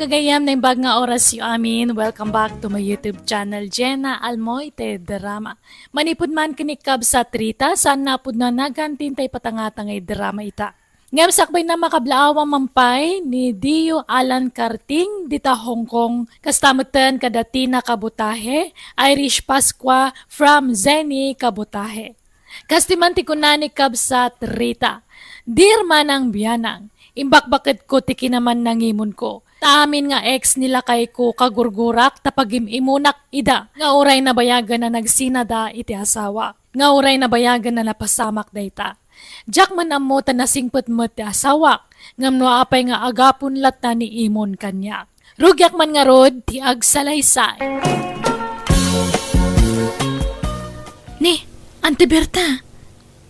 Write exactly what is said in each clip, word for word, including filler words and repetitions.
Gagayyem, naimbag nga orasyo amin. Welcome back to my YouTube channel, Jenna Almoite Drama. Manipud man ken ni Kabsat Rita, saan nga pudno a naganti ti ipatangata nga drama ita. Ngem sakbay na, makablaawan man pay ni Dio Alan Karting dita Hong Kong, kasta metten kada Tina Kabutahe, Irish Pascua from Zenny Kabutahe. Kas ti man ti kuna ni Kabsat Rita, "Dear Manang Bianang, imbakbaketko ti kinamannangimonko. Ta amin nga ex ni lakayko, kagurgurak ta pagim-imunak ida nga uray nabayagen a nagsinada iti asawa, nga uray nabayagen a napasamak dayta. Diak man ammo ta nasingpet met ti asawak, ngem no apay nga agapon latta ni imon kaniak. Rugiak man ngarud ti agsalaysay." Ni, Auntie Berta,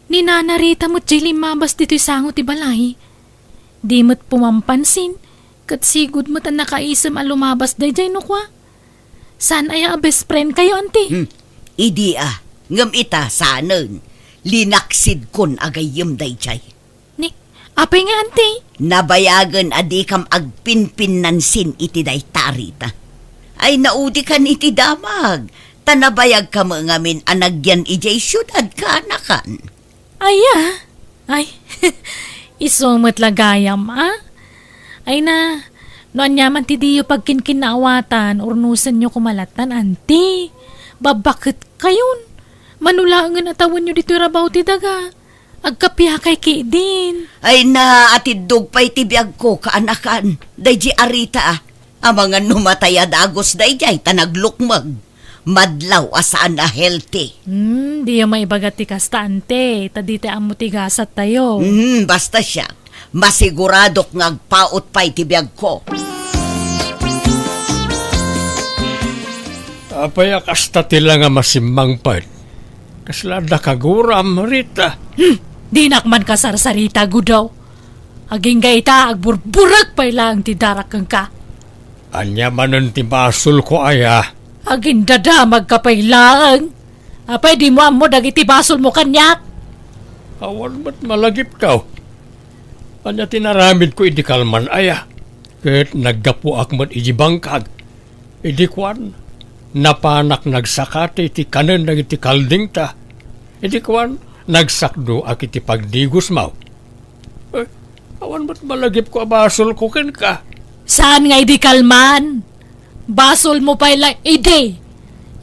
ni Nana Rita met jay limmabas ditoy sango ti balay. Di met pumampansin, ket sigud met a nakaisem a lumabas dayjay no kua. Saan aya a best friend kayo, Auntie? Hmm. Idi a, ngem ita, saanen. Linaksidkon a gayyem dayjay. Ni, apay nga, Auntie? Nabayagen a dikam agpinpinnansin iti dayta, Rita. Ay, naudikan iti damag. Ta nabayagka met ngamin a nagyan idiay siudad, kaanakan. Aya? Ay, isu met la gayam, a? Ay na, no aniaman ti diyo pagkinkinnaawatan, urnosenyo koma lattan, Auntie. Babbaketkayon. Mano laengen a tawenyo ditoy rabaw ti daga. Agkapiakay ketdin. Ay na, atiddog pay ti biagko, kaanakan. Daydi a Rita, a. Amangan no matay a dagus daydiay ta naglukmeg. Madlaw a saan a healthy. Hmm, diyo maibaga ti kasta, Auntie, ta ditay ammo ti gasattayo. Hmm, basta siak, masiguradok nga agpaut pay ti biagko. Apay a kasta ti la nga masimmangpet? Kasla adda kaguram, Rita? Hmm, dinak man kasarsarita, Gudaw. Agingga ita, agburburek pay laeng ti darak kenka. Ania manen ti basolko aya? Agindadamagka pay laeng. Apay dimo ammo dagiti basolmo kaniak? Awan met malagipko. Ania ti naramidko idi kalman aya? Ket naggapuak met idi bangkag. Idi kuan, napanak nagsakati iti kanen dagiti kaldingta. Idi kuan, nagsakdoak iti pagdigusmo. Eh, awan met malagipko a basolko kenka. Saan nga idi kalman? Basolmo pay la idi.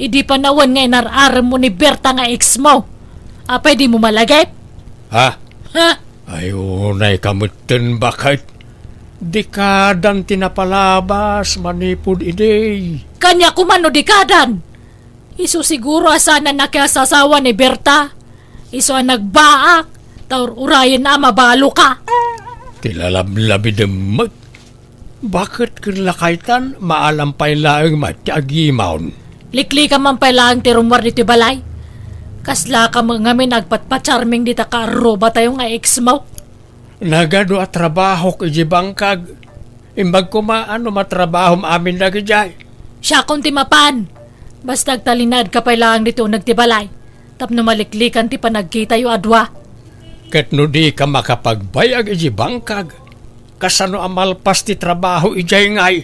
Idi panawen nga inar-aremmo ni Berta nga exmo. Apay dimo malagip? Ha? Ha? Ay, unayka metten, baket. Dekadan ti napalabas manipud idi. Kaniak koma no dekadan? Isu siguro a saan a nakiasasawa ni Berta. Isu a nagbaak, ta ur-urayenna a mabaloka. Ti lalablabidem met. Baket ken lakaytan, maalam pay laeng met ti agimon. Liklikan man pay laeng ti rummuar ditoy balay. Kaslaka met ngamin agpatpacharming dita kaarrubatayo nga exmo. Nagadu a trabahok idiay bangkag. Imbag koma a no matrabahom amin dagidiay. Siakon ti mapan. Basta agtalinaedka pay laeng ditoy uneg ti balay. Tapno maliklikan ti panagkitayo a dua. Ket no dika makapagbay-ag idiay bangkag, kasano a malpas ti trabaho idiay ngay?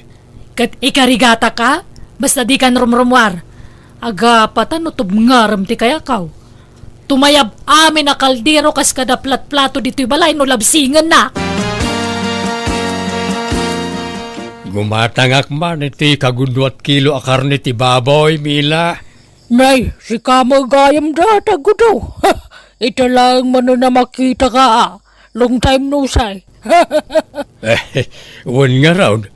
Ket ikarigataka? Basta dikan rumrummuar. Agapatan no tubngarem ti kayakaw. Tumayab amin a kaldero kas kada platplato ditoy balay no labsingennak. Gumatangak man iti kagudua ti kilo a karne ti baboy, Mila. Nay, sika met gayam dayta, Gudaw. Ita laeng manen a makitaka, a. Long time no see. Eh, wen ngarud,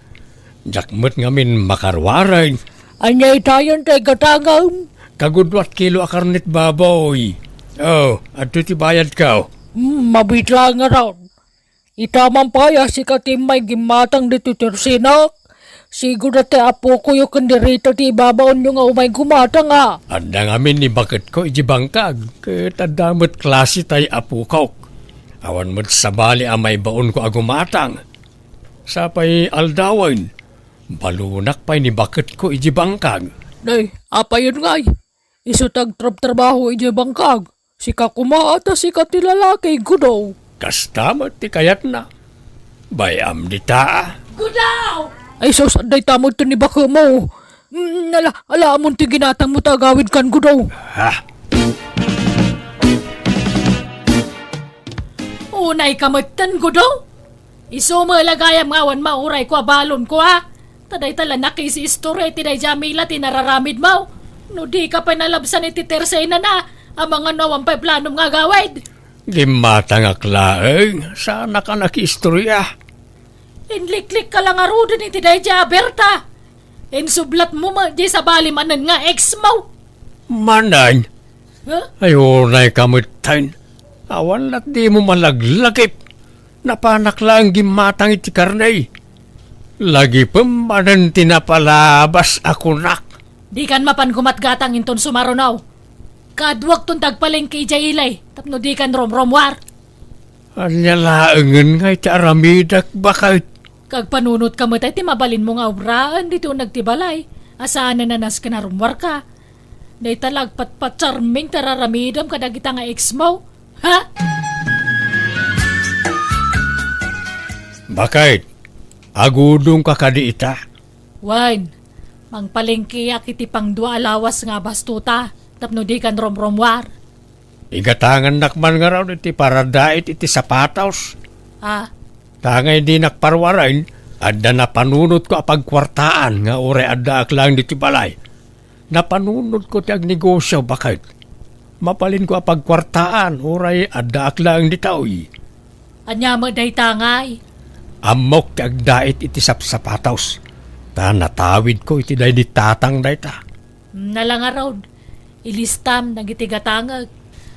diak met ngamin makaruareng. Ania itayen ti gatangem? Kagudua ti kilo a karne ti baboy. Oh, adtoy ti bayadko. Hmm, mabiit laeng ngarud. Ita man pay a sika ti immay gimmatang ditoy tersinak. Sigud a ti apokoyo ken ni Rita ti ibabaonyo nga umay gumatang, a. Adda ngamin ni baketko idiay bangkag, ket adda met klase tay apokok. Awan met sabali a maibaonko a gumatang. Sapay aldawen, balonak pay ni baketko idiay bangkag. Nay, apayen ngay? Isu ti agtrabtrabaho idiay bangkag. Sika koma a ta sika ti lalaki, Gudaw. Kasta met ti kayatna. Bay-am dita, a. Gudaw! Ay sus, adda ita met ni bakemo. Mm, ala, ala, ammon ti ginatangmo ta agawid kan Gudo. Ha? Unay ka metten, Gudo? Isu met la gayam nga awan maurayko a balonko, a? Ta dayta la nakisiistorya iti daydiay a Mila ti nararamidmo. No dika pay nalabsan iti tersenana, amangan no awan pay planom nga agawid. Gimmatangak laeng, saanak a nakiistorya. Inliklikka la ngaruden iti daydiay a Berta. Insublatmo met diay sabali manen nga exmo. Manen? Ha? Ay, unay ka metten. Awan la't dimo malaglagip. Napanak laeng gimmatang iti karne. Lagipem manen ti napalabas a kunak. Dikan mapan gumatgatang inton sumaruno. Kaaduakton ti agpalengke idiay ili tapno dikan rumrumuar. Ania laengen nga iti aramidek, baket? Agpanunotka met ti mabalinmo nga obraen ditoy uneg ti balay, a saanen a nasken a rummuarka. Dayta la agpatpatsarming ti ar-aramidem kadagita nga exmo. Ha? Baket, agudongka kadi ita? Wen, mangpalengkeak iti pangdua a lawas nga abastuta tapno dikan rumrumuar. Igatangannak man ngarud iti paradait iti sapatos. Ah. Ta nga idi nakparuaren, adda napanunotko a pagkuartaan nga uray addaak laeng ditoy balay. Napanunotko ti agnegosio, baket. Mabalinko a pagkuartaan uray addaak laeng ditoy. Ania met dayta ngay? Ammok ti agdait iti sapsapatos, ta natawidko iti daydi tatang dayta. Nala ngarud, ilistam dagiti gatangek.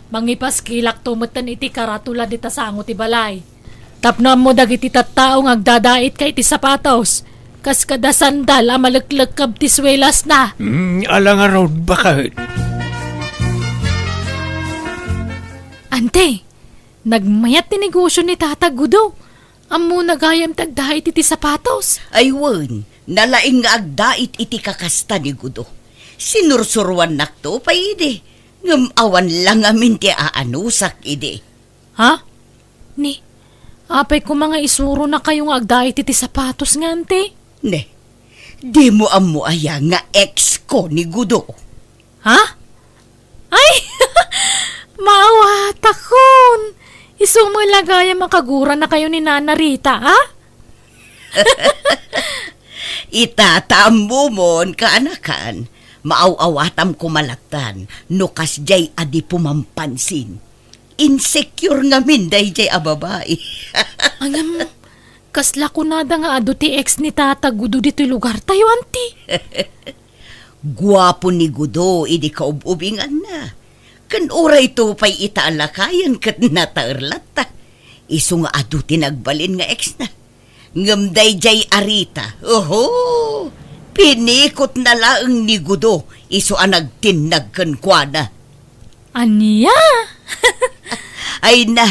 Mangipaskilakto metten iti karatula dita sango ti balay. Tapno ammo dagiti tattao nga agdadaitka iti sapatos, kas kada sandal a maleklekkeb ti suelasna. Mm, ala ngarud, baket. Ante, nagmayat ti negosio ni Tata Gudo. Ammona gayam ti agdait iti sapatos. Ay wen, nalaing nga agdait iti kakasta ni Gudo. Sinursuruannakto pay idi, ngem awan la ngamin ti aanusak idi. Ha? Ni, apay koma nga isuronakayo nga agdait iti sapatos nga, ante? Ne, dimo ammo aya nga ex ko ni Gudo? Ha? Ay! Maawatakon! Isu met la gayam a kaguranakayo ni Nana Rita, a? Ita ta ammomon, kaanakan, maaw-awatam koma lattan no kasdiay a di pumampansin. Insecure ngamin daydiay a babai. Ngem, kasla kunada nga adu ti ex ni Tata Gudo ditoy lugartayo, anti? Guapo ni Gudo idi kaub-ubinganna. Ken urayto pay ita a lakayen ket nataer latta. Isu nga adu ti nagbalin nga exna. Ngem daydiay a Rita, oho, pinikotna laeng ni Gudo isu a nagtinnag kenkuana. Ania? Ay na,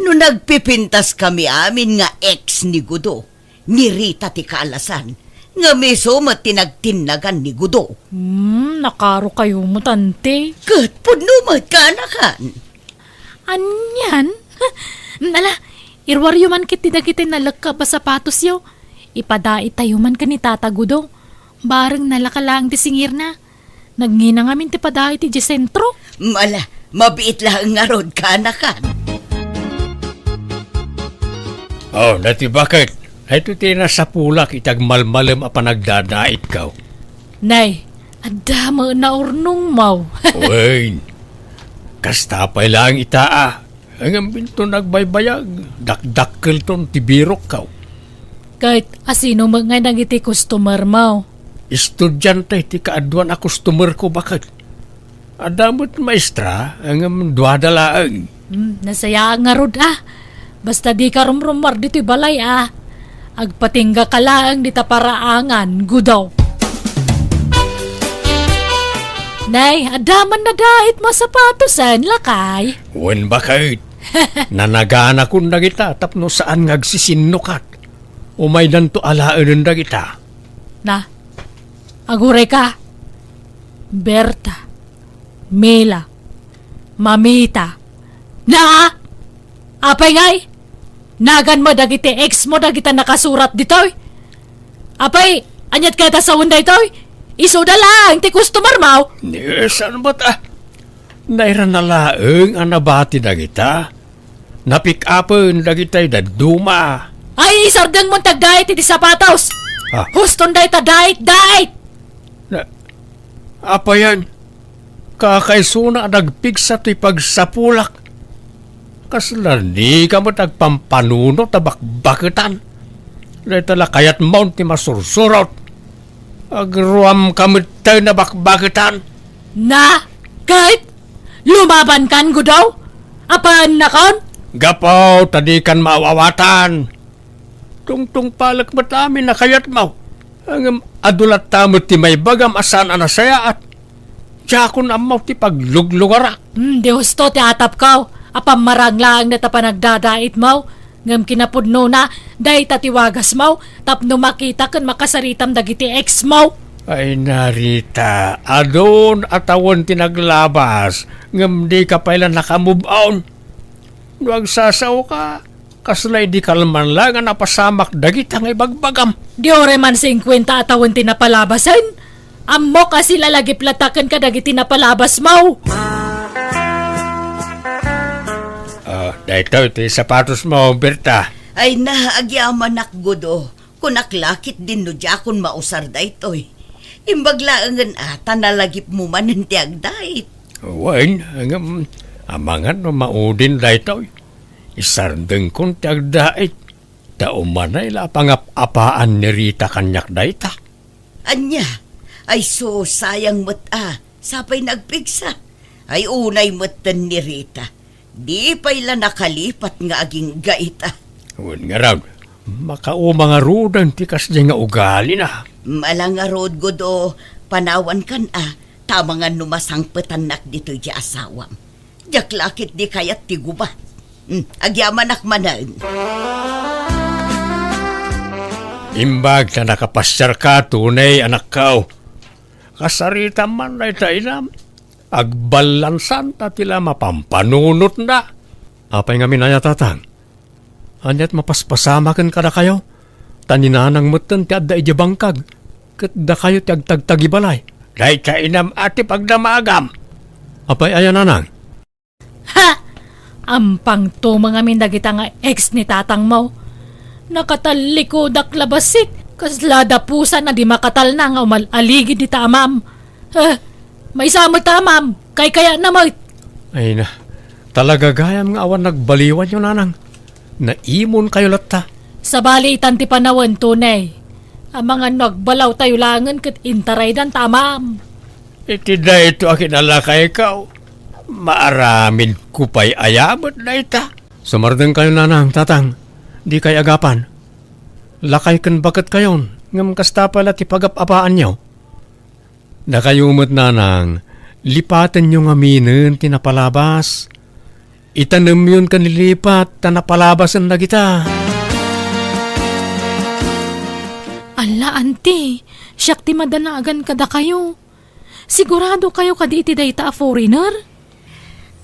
no nagpipintaskami amin nga ex ni Gudo, ni Rita ti kaalasan, ngem isu met ti nagtinnagan ni Gudo. Hmm, nakarokayo met, ante. Ket pudno met, kaanakan. Anian? Ala, iruaryo man ketdi dagiti nalekkab a sapatosyo. Ipadaitayo man ken ni Tata Gudo. Bareng nalaka laeng ti singirna. Nagngina ngamin ti padaiti idiay sentro. Ala, mabiit laeng ngarud, kaanakan. Oh, dati baket. Daytoy ti nasapulak iti agmalmalem a panagdadaitko. Nay, adda met naurnongmo. Wen, kasta pay laeng ita a. Ngem inton agbaybayag, dakdakkelton ti birokko. Ket asino met ngay dagiti customermo? Estudiante ti kaaduan a customerko, baket. Adda met maestra, ngem duada laeng. Hmm, nasayaat ngarud a. Basta dika rumrumuar ditoy balay a. Agpatinggaka laeng dita paraangan, Gudo. Nay, adda man nadaitmo a sapatosen, lakay. Wen, baket. Nanaganakon dagita tapno saan nga agsisinnukat. Umaydanto alaenen dagita. Na, agurayka. Berta, Mila, Mamita. Na! Apay ngay? Naganmo dagiti exmo dagita nakasurat ditoy? Apay, aniat kayat a sawen daytoy? Isuda laeng ti customer mo. Ni, saan met, ah? Nairana laeng a nabati dagita. Napick-upen dagitay dadduma. Ay, isardeng mon ti agdait iti sapatos. Ah. Huston dayta, dait, dait! Na, apayan, kakaisuna a nagpigsa ti pagsapulak. Kasla dika met agpampanunot a bakbaketan. Dayta la kayatmon ti masursurot. Agruamka met tayo na bakbaketan. Na, ket lumabankan, Gudo? Apaannakon? Gapu ta dikan maawawatan. Tungtungpalek met amin a kayatmo. Ngem adu latta met ti maibagam a saan a nasayaat. Diakon ammo ti pagluglugarak. Hmm, di husto ti atapko. Apam marang laeng dayta panagdadaitmo. Ngem kinapudnona, dayta ti wagasmo tapno makita ken makasaritam dagiti ex mo. Ay, Narita, adun a tawen ti naglabas, ngem dika pay la naka-move on. No agsasaoka, kasla idi kalman laeng a napasamak dagita nga ibagbagam. Di uray man singkuenta a tawen ti napalabasen. Ammok a silalagip latta ken kadagiti napalabasmo. Ah, daytoy ti sapatosmo, Berta. Ay na, agyamanak, Gudo. Kunak la ketdin no diakon mausar daytoy. Imbag laengen a ta nalagipmo manen ti agdait. Wen, ngem, amangan no maudin daytoy. Isardengkon ti agdait. Ta umanay la a pangap-apaan ni Rita kaniak dayta. Ania? Ay sus, sayang met a, sapay nagpigsa. Ay unay metten ni Rita. Di pay la nakalipat nga agingga ita. Wen ngarud, makauma ngaruden ti kasdi nga ugalina. Mala ngarud, Gudo, panawankan a, ta amangan no masangpetannak ditoy ti asawam. Diak la ketdi kayat ti gubat. Hmm, agyamanak manen. Imbag ta nakapasiarka, Tunay, anakko. Kasaritam man dayta inam. Agballansan ta ti la mapampanunotna. Apay ngamin aya, Tatang? Aniat mapaspasamaken kadakayo? Ta ni Nanang metten ti adda idiay bangkag, ket dakayo ti agtagtagibalay. Dayta inam a ti pagdamagam. Apay aya, Nanang? Ha! Ampang tumeng amin dagita nga ex ni tatangmo. Nakatallikodakla bassit, kasla dapusan a di makatalna nga umal-aligid dita amam. Eh, maysa met ta amam, kaykayatna met. Ay na, talaga gayam nga awan nagbaliwanyo, Nanang. Naimonkayo latta. Sabali itan ti panawen, Tunay. Amangan no agbalawtayo laengen ket intaraydan ta amam. Iti daytoy a kinalakayko, maaramidko pay aya met dayta? Sumardengkayo, Nanang, Tatang, dikay agapan. Lakay ken baketkayon, ngem kasta pay la ti pagap-apaanyo. Dakayo met, Nanang, lipatenyo ngaminen ti napalabas. Itanemyon ken lilipat ta napalabasen dagita. Alla, Auntie, siak ti madanagan kadakayo. Sigurado kayo kadi iti dayta a foreigner?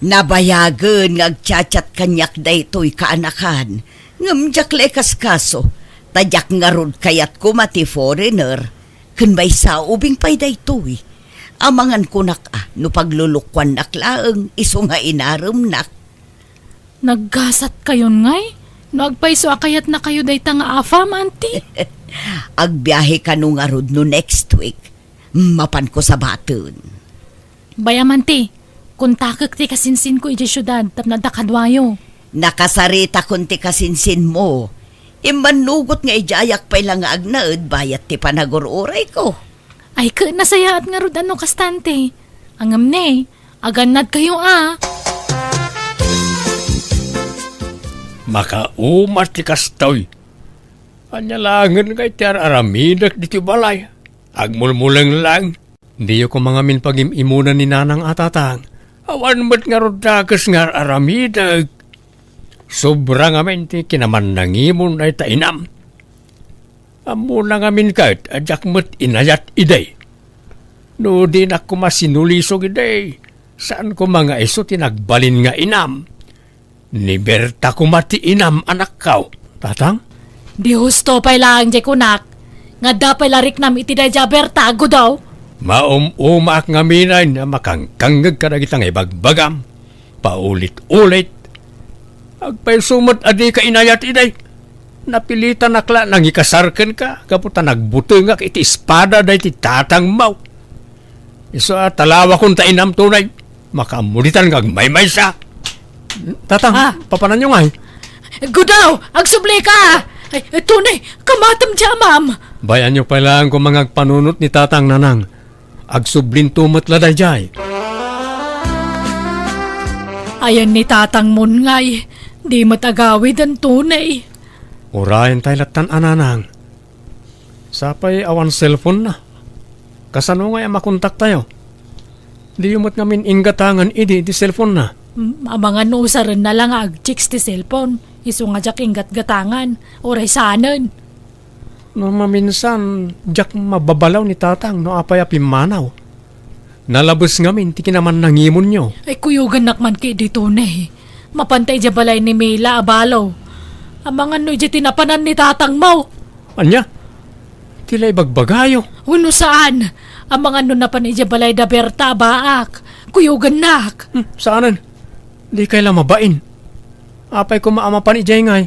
Nabayagen nga agchat-chat kaniak daytoy kaanakan, ngem diak la ikaskaso, ta diak ngarud kayat koma ti foreigner, ken maysa ubing pay daytoy. Amangan kunak a no paglulukuannak laeng isu nga inaremnak. Naggasat kayon ngay? No agpayso a kayatna kayo dayta nga afam, Auntie? Agbiahe kano ngarud no next week. Mapanko sabaten. Bay-am, Auntie, kontakek ti kasinsinko idiay siudad tapno adda kaduayo. Nakasaritakon ti kasinsinmo. Immannugot nga idiayak pay la nga agnaed bayat ti panagur-urayko. Ay, ket nasayaat ngarud a no kasta, Auntie. Ngem ne, agannadkayo a. Makauma ti kastoy. Ania laengen ngay ti ar-aramidek ditoy balay? Agmulmuleng laeng. Diyo koma ngamin pagim-imunan ni Nanang a, Tatang. Awan met ngarud dakes nga ar-aramidek. Sobra ngamin ti kinamannangimon dayta inam. Ammona ngamin ket a diak met inayat idi. No dinak koma sinulisog idi, saan koma nga isu ti nagbalin nga inam. Ni Berta koma ti inam, anakko. Tatang? Di husto pay laeng diay kunak. Nga adda pay la riknam iti daydiay a Berta, Gudaw? Maum-umaak ngamin a makangkangngeg kadagita nga ibagbagam. Paulit-ulit. Agpayso met a dika inayat idi. Napilitanak la nangikasar kenka gapu ta nagbutengak iti espada daydi tatangmo. Isu a talawakon ta inamto, Nay. Makaammo ditan nga agmaymaysa. Tatang, Ah. papananyo ngay? Gudaw, agsublika! Ay, Tony, kamatem diay amam. Bay-anyo pay laeng koma nga agpanunot ni Tatang, Nanang. Agsublinto met la daydiay. Ayan ni Tatang Mon ngay, di met agawiden, Tony. Urayen tay lattan a, Nanang. Sapay awan cellphone na. Kasano ngay a makontaktayo? Diyo met ngamin inggatangan idi ti cellphone na. Mm, amangan no usarenna la nga agchicks ti cellphone. Isu nga diak inggatgatangan. Uray saanen. No maminsan, diak mababalaw ni Tatang no apay a pimmanaw. Nalabes ngamin ti kinamannangimonyo. Ay, kuyogannak man ketdi, Tony. Mapanta idiay balay ni Mila a balo. Amangan no idiay ti napanan ni tatangmo. Ania? Ti la ibagbagayo? Wenno saan? Amangan no napan idiay balay da Berta a baak. Kuyogannak. Hmm, saanen? Dikay la mabain. Apay koma a mapan idiay ngay?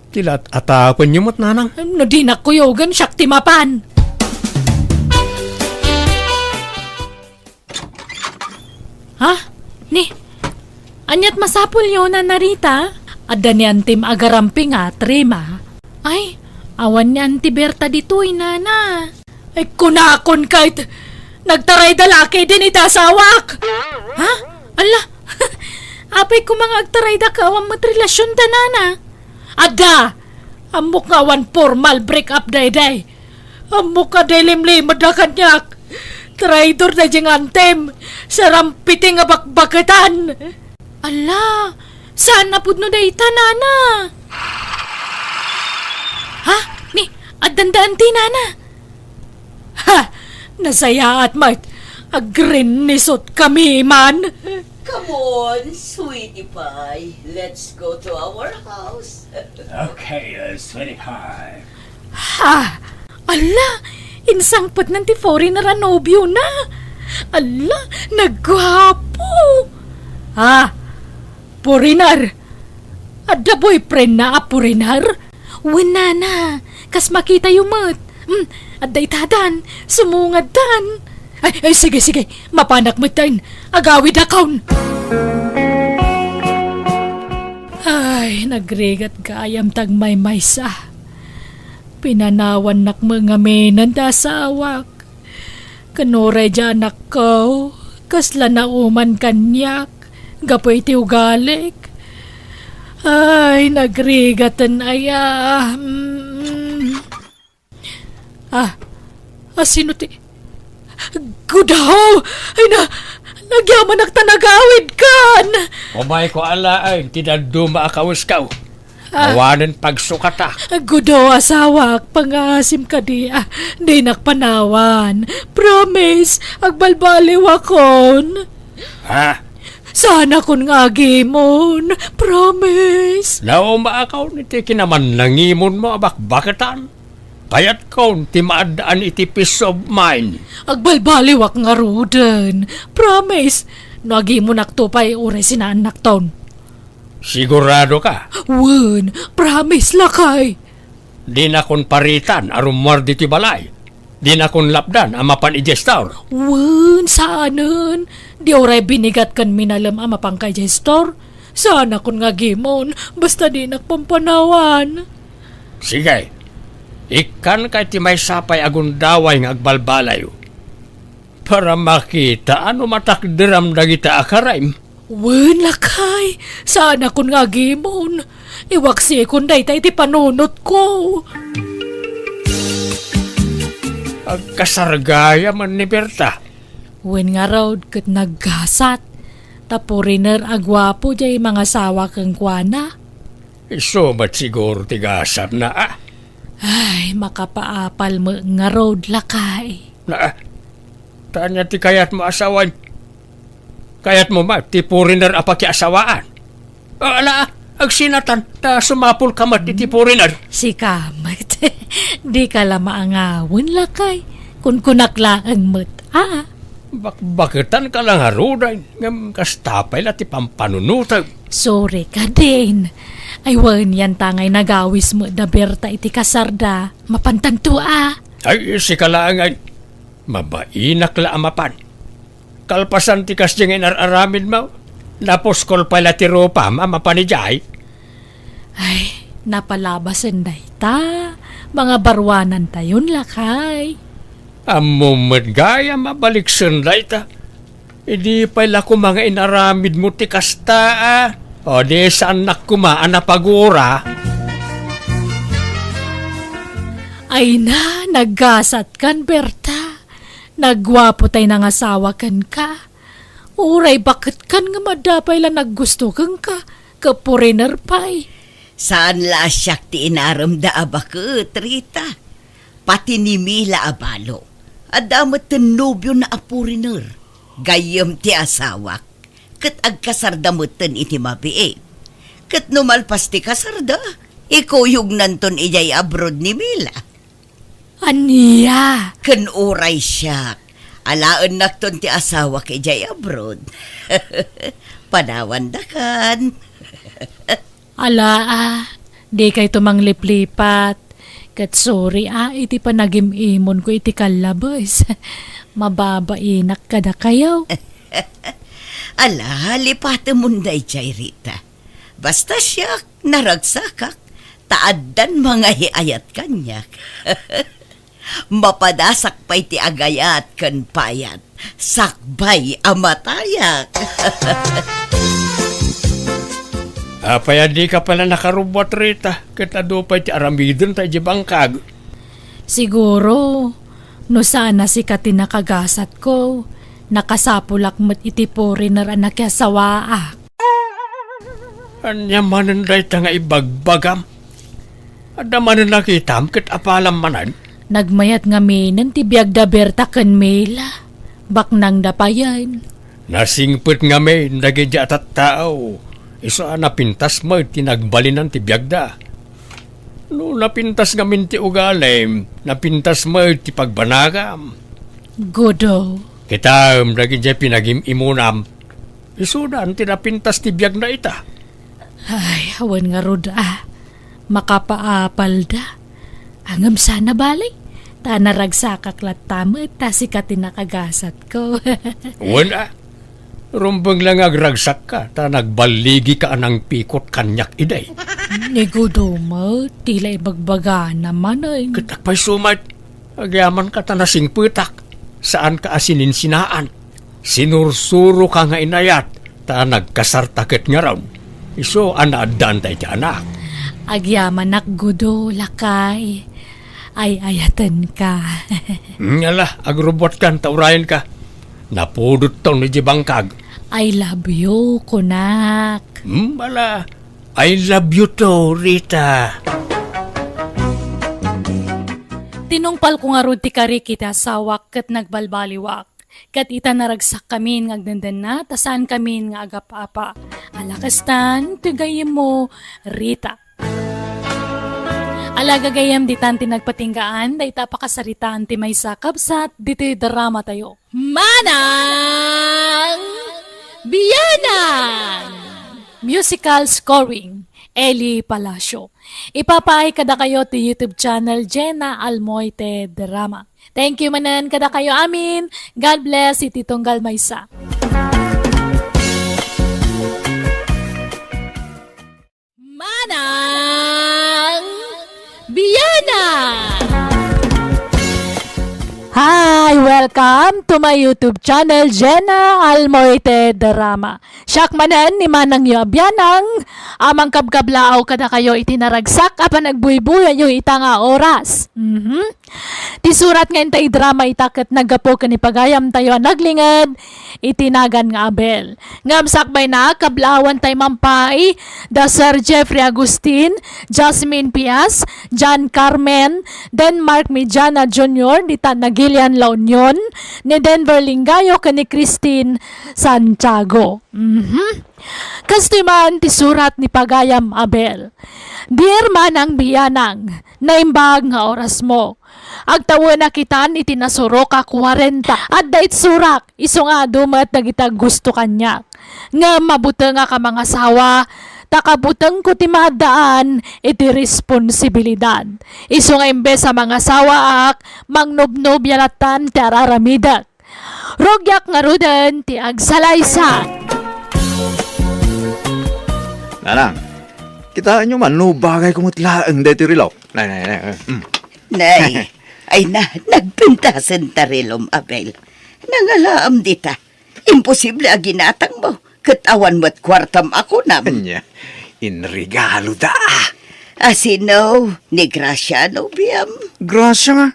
Ti la at-atapenyo met, Nanang. No dinak kuyogen, siak ti mapan. Ha? Ni, aniat masapulyo, Nana Rita? Adda ni Antim agarampingat, Rima. Ay, awan ni Anti Berta ditoy, Nana. Ay, kunakon kayt, nagtarayda la ketdin iti asawak. Ha? Ala, apay koma nga agtarayda ket awan met relasionda, Nana? Adda! Ammok nga awan formal break up daydiay. Ammok a diay limlimedda kaniak. Traidor daydiay nga Antim. Sarampiti nga bakbaketan. Ala, saan a pudno dayta, Nana? Ha? Ni, addanda Anti, Nana? Ha! Nasayaat met. Agrinnisot kami man. Come on, sweetie pie. Let's go to our house. Okay, uh, sweetie pie. Ha! Ala! Insangpetnan ti foreigner a nobiona. Ala! Nagguapo! Ah! Foreigner! Adda boyfriendna a foreigner? Wen, Nana, kas makitayo met. Hmm, adda itadan, sumungaddan. Ay, ay, sige, sige, mapanak metten. Agawidakon. Ay, nagrigat gayam ta agmaymaysa. Pinanawannak met ngaminen ti asawak. Ken uray diay anakko, kasla nauman kaniak gapu iti ugalik. Ay, nagrigaten aya. Mm. Ah, asino ti, Gudaw! Ay na, nagyamanak ta nagawidkan! Umayko alaen ti dadduma a kawesko. Ah. Awanen pagsukatak. Gudaw, asawak, pangaasim kadi, ah, dinak panawan. Promise, agbalbaliwakon. Ha? Saanakon nga agimon. Promise. Naumaakon iti kinamannangimonmo a bakbaketan. Kayatkon ti maaddaan iti peace of mind. Agbalbaliwak ngaruden. Promise. No agimonakto pay, uray sinaannakton. Sigurado ka? Wen, promise, lakay. Dinakon paritan a rummuar ditoy balay. Dinakon lapdan a mapan idiay store. Wen, saanen. Di uray binigat ken minalem a mapanka idiay store. Saanakon nga agimon, basta dinak pampanawan. Sige, ikkanka iti maysa pay a gundaway nga agbalbaliw. Para makita no matakderam dagita a karaim. Wen, lakay, saanakon nga agimon. Iwaksikon dayta iti panunotko. Agkasargayam ni Berta. Wen ngarud ket naggasat, ta foreigner a guapo diay mangasawa kenkuana. Isu met siguro ti gasatna, a? Ay, makapaapal met ngarud, lakay. Na, ta ania ti kayatmo a sawen? Kayatmo met ti foreigner a pakiasawaan? O, ala, Agsinatan, ta sumapulka met iti foreigner. Sika met. Dika la maangawen, lakay. Kunkunak laeng met, a. Bakbaketanka la ngaruden, ngem kasta pay la ti pampanunotem. Sorry ka, Din. Ay, wen, yanta ngay nagawis met da Berta iti kasarda. Mapantanto, a. Ay, sika laeng, ay. Mabainak la a mapan. Kalpasan ti kasdiay nga inar-aramidmo, napuskol pay la ti rupam a mapan idiay. Ay, napalabasen dayta. Mangabaruanantayon, lakay. Ammom met gayam a baliksen dayta. Idi pay la koma nga inaramidmo ti kasta, a. O di saannak koma a napagura. Ay na, naggasatkan, Berta. Nagguapo tay nangasawa kenka. Uray baketkan nga madda pay la naggusto kenka, ket foreigner pay. Saan la a siak ti inaremda a baket, Rita. Pati ni Mila a balo, adda metten nobiona a foreigner. Gayyem ti asawak, ket agkasarda metten iti mabiit. Ket no malpas ti kasarda, ikuyognanton idiay abroad ni Mila. Ania? Ken uray siak, alaennakton ti asawak idiay abroad. Panawandakan. Ala, a, dikayto mangliplipat. Ket sorry, a, iti panagim-imonko iti kallabes. Mababainak kadakayo. Ala, lipatemon daydiay, Rita. Basta siak, naragsakak, ta addan mangaay-ayat kaniak. Mapadasak pay ti agayat ken payat, sakbay a matayak. Apay a dika pay la nakarubbuat, Rita, ket adu pay ti aramidenta idiay bangkag? Siguro, no saan a sika ti nakagasatko, nakasapulak met iti foreigner a nakiasawaak. Ania manen dayta nga ibagbagam? Adda manen nakitam ket apalam manen? Nagmayat ngaminen ti biagda Berta ken Mila. Baknangda payen. Nasingpet ngamin dagiti a tattao, isu a napintas met ti nagbalinan ti biagda. No napintas ngamin ti ugalim, napintas met ti pagbanagam. Gudo. Kitaem dagiti pinagim-imunam. Isudan ti napintas ti biagna ita. Ay, awan ngarud a. Makapaapalda. Ngem saan a bale. Ta naragsakak latta met ta sika ti nakagasatko. Wen a. Rumbeng la nga agragsakka ta nagballigika a nangpikot kaniak idi. Ni Gudo met, ti la ibagbagana manen. Ket apay sumat, agyamanka ta nasingpetak. Saanka a sininsinaan. Sinursuroka nga inayat, ta nagkasarta ket ngarud. Isu a naaddaanta iti anak. Agyamanak, Gudo, lakay. Ay-ayatenka. Ngala, agrubbuatkan ta urayenka. Napudotton iti bangkag. I love you, kunak. Hmm, ala, I love you too, Rita. Tinungpalko ngarud ti karik iti asawak ket nagbalbaliwak. Ket ita naragsakkamin nga agdendenna, ta saankamin nga agap-apa. Ala kastan, ti gayyemmo, Rita. Ala gagayyem, ditan ti nagpatinggaan, dayta a pakasaritaan ti maysa a kabsat, ditoy dramatayo. Manang Bianang! Musical scoring, Eli Palacio. Ipapaay kadakayo ti YouTube channel, Jenna Almoite Drama. Thank you manen kadakayo amin. God bless iti tunggal maysa. Manang Bianang! Hi! Welcome to my YouTube channel, Jenna Almoite Drama. Siak manen ni manangyo a bianang, a mangkabkablaaw kadakayo iti naragsak a panagbuybuyayo ita nga oras. Mhm. Ti surat nga inta idrama ita ket naggapu ken ni pagayamtayo a naglinged iti nagan nga Abel. Ngem sakbayna, kablaawan tay mampay da Sir Jeffrey Agustin, Jasmine Pias, John Carmen, Denmark Mijana Junior, dita na Gillian La Union, ni Denver Lingayo ken ni Christine Santiago. Mhm. Kastoy man ti surat ni pagayam Abel. Dear Manang Bianang, naimbag nga orasmo. Agtawenak itan iti nasurok a kuarenta. Adda itsurak, isu nga adu met dagiti aggusto kaniak. Ngem mabutengak a mangasawa, ta kabutengko ti maaddaan iti responsibilidad. Isu nga imbes a mangasawaak, mangnobnobia lattan ti ar-aramidek. Rugiak ngaruden ti agsalaysay. Nanang, kitaenyo man no bagayko met laeng daytoy relo. Nay, nay, nay, mm. Nay, ay na, nagpintasen ta relom, Abel. Nangalaam dita. Imposible a ginatangmo, ket awan met kuartam a kunam. Ania, inregalo da, ah. Asino? Ni Gracia, nobiam? Gracia nga.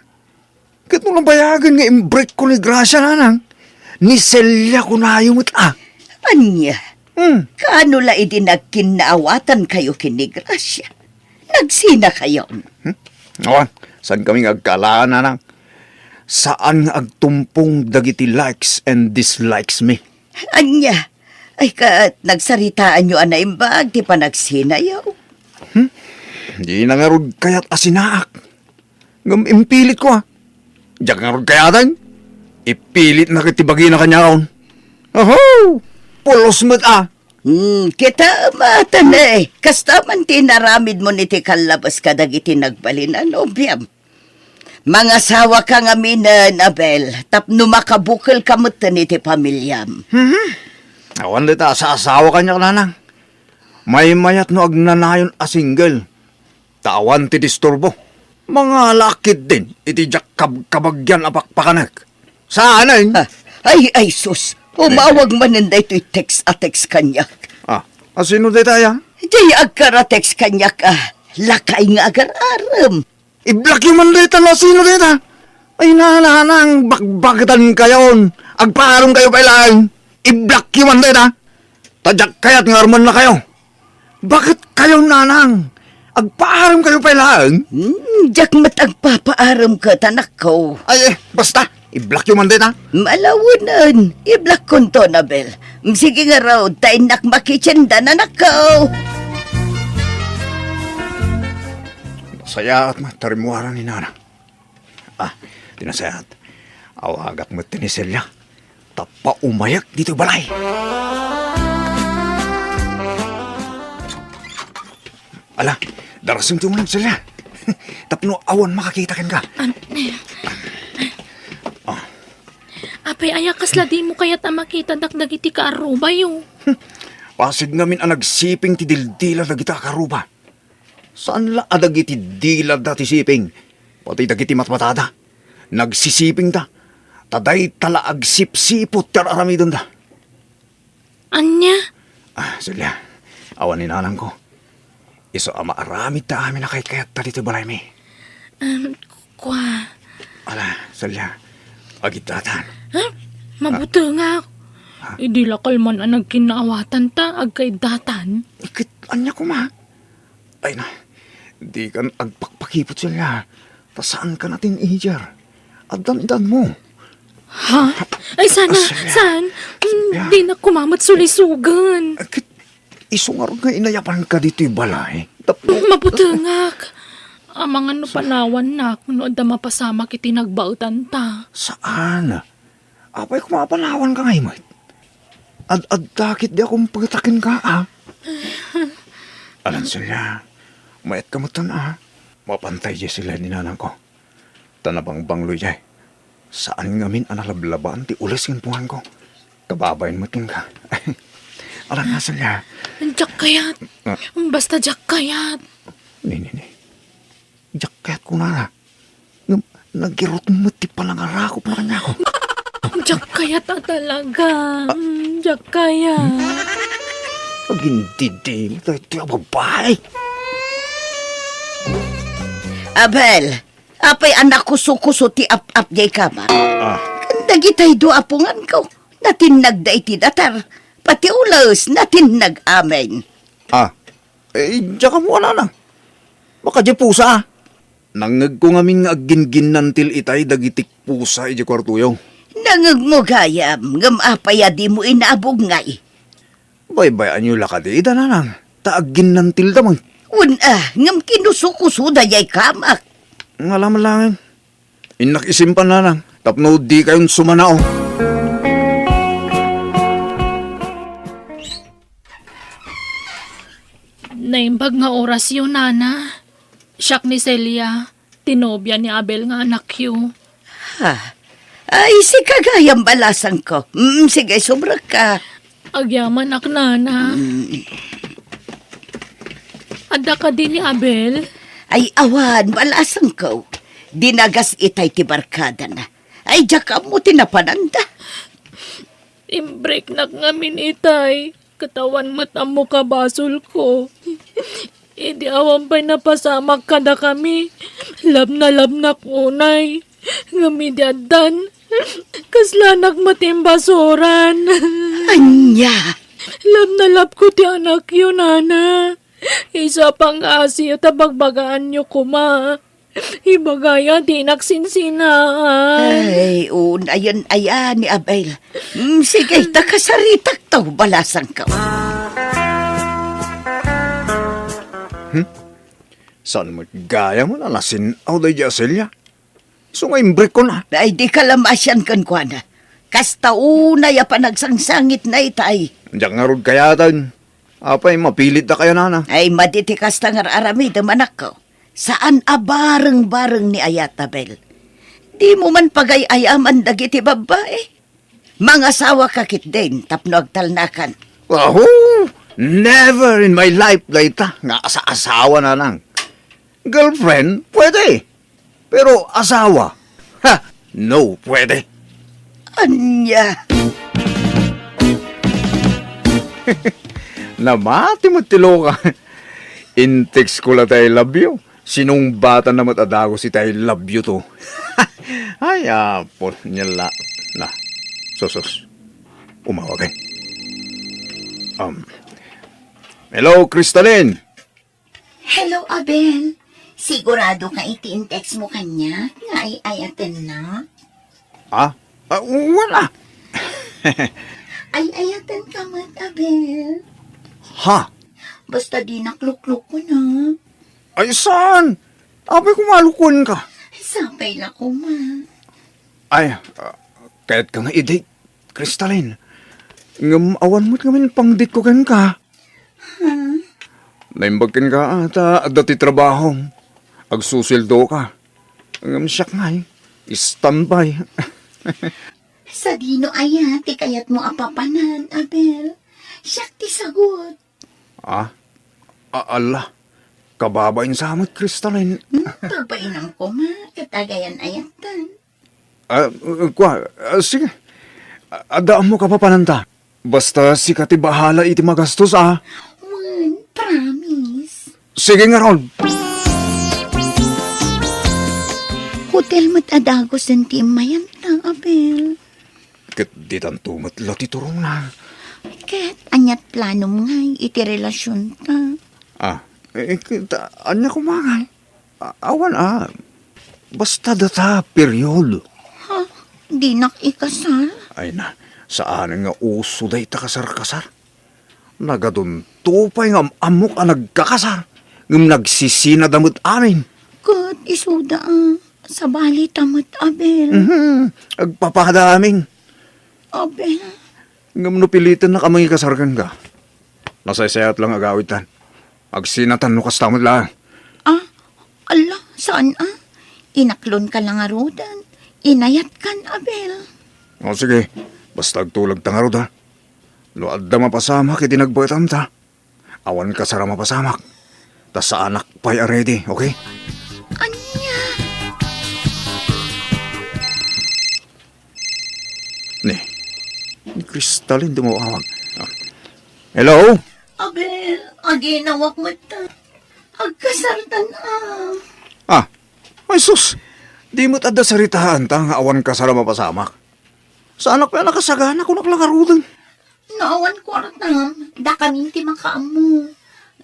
Ket no nabayagen nga imbrekko ni Gracia, nanang, ni Celia kunayo met, ah. Ania? Hmm. Kaano la idi nagkinnaawatan kayo ken ni Gracia? Nagsina kayo? Hmm? Awan, saan kami nga agkaalaan, nanang? Saan nga agtumpong dagiti likes and dislikes mi. Ania? Ay, ket nagsaritaanyo a naimbag ti panagsinayo? Hmm? Dina ngarud kayat a sinaak. Ngem impilitko, ah. Diak ngarud kayaten. Ipilitna ket ti bagina kaniakon. Oho! Pulos met, ah. Hmm, kita matan, eh. Kasta man ti inaramidmo iti kallabas kadagiti nagbalin a nobiam. Mangasawaka ngaminen, Abel, tapno makabukelka metten iti pamiliam. Mhm. Awan dayta a saasawa kaniak, nanang. Maymayat no agnanayon a single. Ta awan ti disturbo. Mangalaak ketdin iti diak kabkabagian a pakpakanek. Saanen? Ah, ay, ay, sus. Umawag manen daytoy text a text kaniak. Ah, asino daytay, ah? Diay agkara-text kaniak, ah. Lakay nga agar-arem. I-blockyo man dayta no asino dayta. Ay, nanang, bakbaktan kayon. Agpaarem kayo pay laeng. I-blockyo man dayta. Ta diak kayat nga armenna kayo. Bakit kayo, nanang? Agpaarem kayo pay laeng? Hmm, diak met agpapaarem ket, anakko. Ay, eh, basta. I-blockyo man dayta. Malawenen. I-blockkonto, Abel. Sige ngarud, ta innak makitsendan, anakko. Nasayaat met ta rimmuaran ni Nana. Ah, ti nasayaat. Awagak met ni Celia. Tapno umayak ditoy balay. Ala, darasem ti umay, Celia. Tapno awan makakita kenka. An-, Ah. Apay, aya kasla dimo kayat a makitadak dagiti kaarubayo? Pasig ngamin a nagsiping ti dildila dagita a kaaruba. Saan la a dagiti dilada ti siping, pati dagiti matmatada, nagsisipingda, ta dayta la agsipsiput ti ar-aramidenda. Ania? Ah, Celia, awan ni nanangko. Isu a maaramid ta amin a kaykayatta ditoy balaymi. Em, kua. Ala, Celia, agiddatan. Ha? Mabutengak. Ha? Idi la kalman a nagkinnaawatan ta agkaiddatan. Ket ania koma? Ay na, dikan agpakpakipot, Celia. Ta saanka a teenager. Addan edanmo. Ha? Ay, sana, Ah, Celia. saan? Mm, Celia. Dinak koma met sulisugan. Ket isu ngarud nga inayabanka ditoy balay. Tapno Mabutengak. Amangan no panawannak no adda mapasamak iti nagbaetan ta. Saan? Apay, koma a panawanka ngay met? Ad-adda ketdi a kumputa kenka, a? Alan, Celia, mayat ka metten, a? Mapantay diay sila ni nanangko. Ta nabangbanglo idiay. Saan ngamin a nalablabaan ti ules ken punganko. Kababain met kenka. Alan nga, Celia. Diak kayat. Ah. Basta diak kayat. Ni, ni, ni. Diak kayat kunana. Ngem nagirut met ti panangarakopna kaniako. Diak kayat a talaga. Ah. Mm, diak kayat. Agindidimo daytoy a babai. Abel, apay a nakusokuso ti ap-ap diay kamar? Ah. Dagitay dua a punganko, natinnagda iti datar. Pati ules, natinnag amin. Ah, eh, diak ammo, nanang. Baka diay pusa, a? Nangngegko ngamin nga aggingginnantil itay dagiti pusa idiay kuartoyo. Nangngegmo gayam, ngem apay a dimo inabug ngay? Baybay-anyo la kadi ida, nanang, ta agginnantilda man. Wen a, ngem kinusukusoda jay kamak. Ngala man laeng. Innak isimpan, nanang, tapno dikayon sumanao. Naimbag nga orasyo, nana. Siak ni Celia, ti nobia ni Abel nga anakyo. Ha? Ay, sika gayam, balasangko. Mm, sige, subrekka. Agyamanak, nana. Mm. Adda kadi ni Abel? Ay, awan, balasangko. Dinagas itay ti barkadana. Ay, diak ammo ti napananda. Imbreknak ngamin itay, ket awan met ammo kabasolko. Idi awan pay napasamak kadakami, labnalabnak unay. Ngem idi addan, kaslanak met imbasuran. Ania? Labnalabko ti anakyo, nana. Isu a pangngaasiyo ta bagbagaanyo koma. Ibagaya, dinak sinsinaan. Ay, unayen aya ni Abel. Mm, sige, ta kasaritakto, balasangko. Hmm? Saan met gayam a nasin-aw daydi a Celia? Isu nga imbrekkon a. Ay, dika la masian kenkuana. Kasta unay a panagsangsangitna itay. Diak ngarud kayaten. Apay, mapilitda kaya, nana? Ay, madi ti kasta nga ar-aramidem, anakko. Saan a bareng-bareng ni ayat, Abel. Dimo man pagay-ayaman dagiti babbai. Mangasawaka ketdin tapno agtalnakan. Aho! Never in my life dayta nga asa-asawa, nanang. Girlfriend, pwede. Pero asawa? Ha! No, pwede. Ania? Namati met ti loka. In-text ko la ti I love you. Sinungbatanna met a dagus iti I love you to. Ay, apo, nia la. Na, sus, sus. Umawag, eh. Um, hello, Crystalline. Hello, Abel. Sigurado ka iti in-text mo kaniak nga ay-ayatennak? Ah? Ah, wala. Ay-ayatenka met, Abel. Ha? Basta dinak luklukon, ha? Ay, saan? Apay, kumalukuenka. Sapay la koma. Ay, ah, kayatka nga i-date, Crystalline. Ngem awan met ngamin pang-date ko kenka. Hmm. Naimbag kenka, ah, ta adda ti trabahom. Agsusueldoka. Ngem siak ngay, standby. Sadino aya ti kayatmo a papanan, Abel? Siak ti sagut. Ah? A-, ala, kababain sa met, Crystalline. Hmm, pagbainam koma, ket agayan-ayatan. Ah, kua, ah, sige. Ah, adda ammok a papananta. Basta sika ti bahala iti magastos, ah. Wen, promise. Sige ngarud. Hotel met a dagusen ti immayanta, Abel. Ket ditanto met la ti turongna. Ket aniat planom ngay iti relasionta? Ah, eh, ket ania koma ngay? A-, awan a. Basta data, period. Ha? Dinak ikasar? Ay na, saan nga uso dayta kasar-kasar. Nagadunto pay nga am-ammok a nagkakasar, ngem nagsisinada met amin. Ket isuda a, sabali ta met, Abel. Mhm, agpapada amin. Abel. Ngem no pilitennak a mangikasar kenka, nasaysayat lang agawidtan. Agsinatan no kasta met laeng. Ah, ala, saan a? Inaklonka la ngaruden. Inayatkan, Abel. O, sige. Basta agtulagta ngarud, ha? No adda mapasamak iti nagbaetamta, awan kasar a mapasamak. Ta saanak pay a ready, okay? Ania? Ni, ni Crystalline ti umawag. Ah. Hello? Abel, aginawak met ta. Agkasartan a. Ah, ay sus! Di met adda saritaanta nga awan kasar a mapasamak. Saanak pay a nakasagana, kunak la ngaruden. No awan kuartam, dakamin ti makaammo.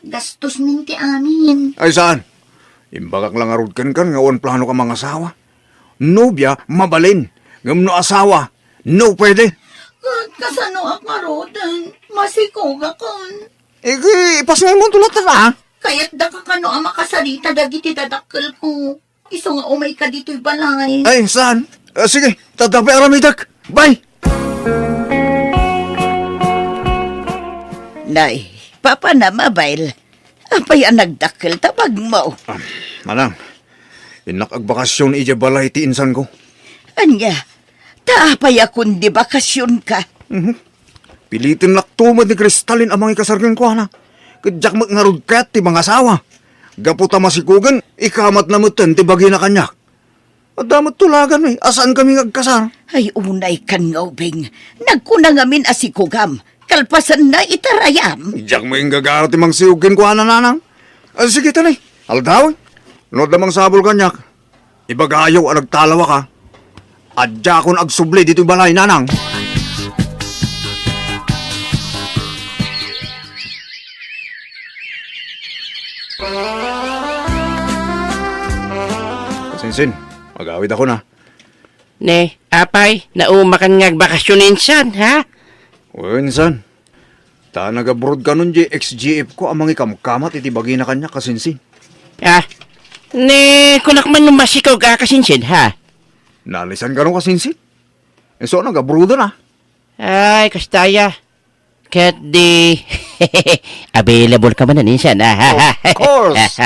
Gastosmin ti amin. Ay saan? Imbagak la ngarud kenka nga awan planok a mangasawa. Nobia, mabalin. Ngem no asawa, No pwede. Ket kasano a ngaruden? Masikogakon. Igi, ipasngaymo to latta, a? Kayatdaka kano a makasarita dagiti dadakkelko? Isu nga umayka ditoy balay. Ay, saan? Ah, sige, tatapi aramidek. Bye! Nay, Papa na, Mabel. Apay a nagdakkel ta bagmo? Ah, manang, innak agbakasyon idiay balay ti insanko. Ania? Ta apay a kundi bakasyonka? Mhm. Pilitennakto met ni Cristalin a mangikasar kenkuana. Ket diak met ngarud kayat ti mangasawa. Gapu ta masikogen, ikamatna metten ti bagina kaniak. Adda met tulagan, eh, a saankami nga agkasar. Ay, unaykan nga ubing. Nagkuna ngamin a sikogam. Kalpasanna itarayam. Diak met inggagara ti mangsikog kenkuana, nanang. Ah, sige, tani. Aldaw, no adda mangsabol kaniak, ibagayo a nagtalawaka. Diakon agsubli ditoy balay, nanang. Sinsin, agawidakon, a. Ne, apay, naumakan nga agbakasyon insan, ha? Wen, insan. Ta nag-abroad kanon diay ex-G F ko a mangikamkamat iti bagina kaniak, kasinsin. Ah, ne, kunak man no masikog a, kasinsin, ha? Naalisan kano, kasinsin? Isu a nag-abroadan, a. Ay, kasta aya. Ket di, available ka man, insan, a. Of course.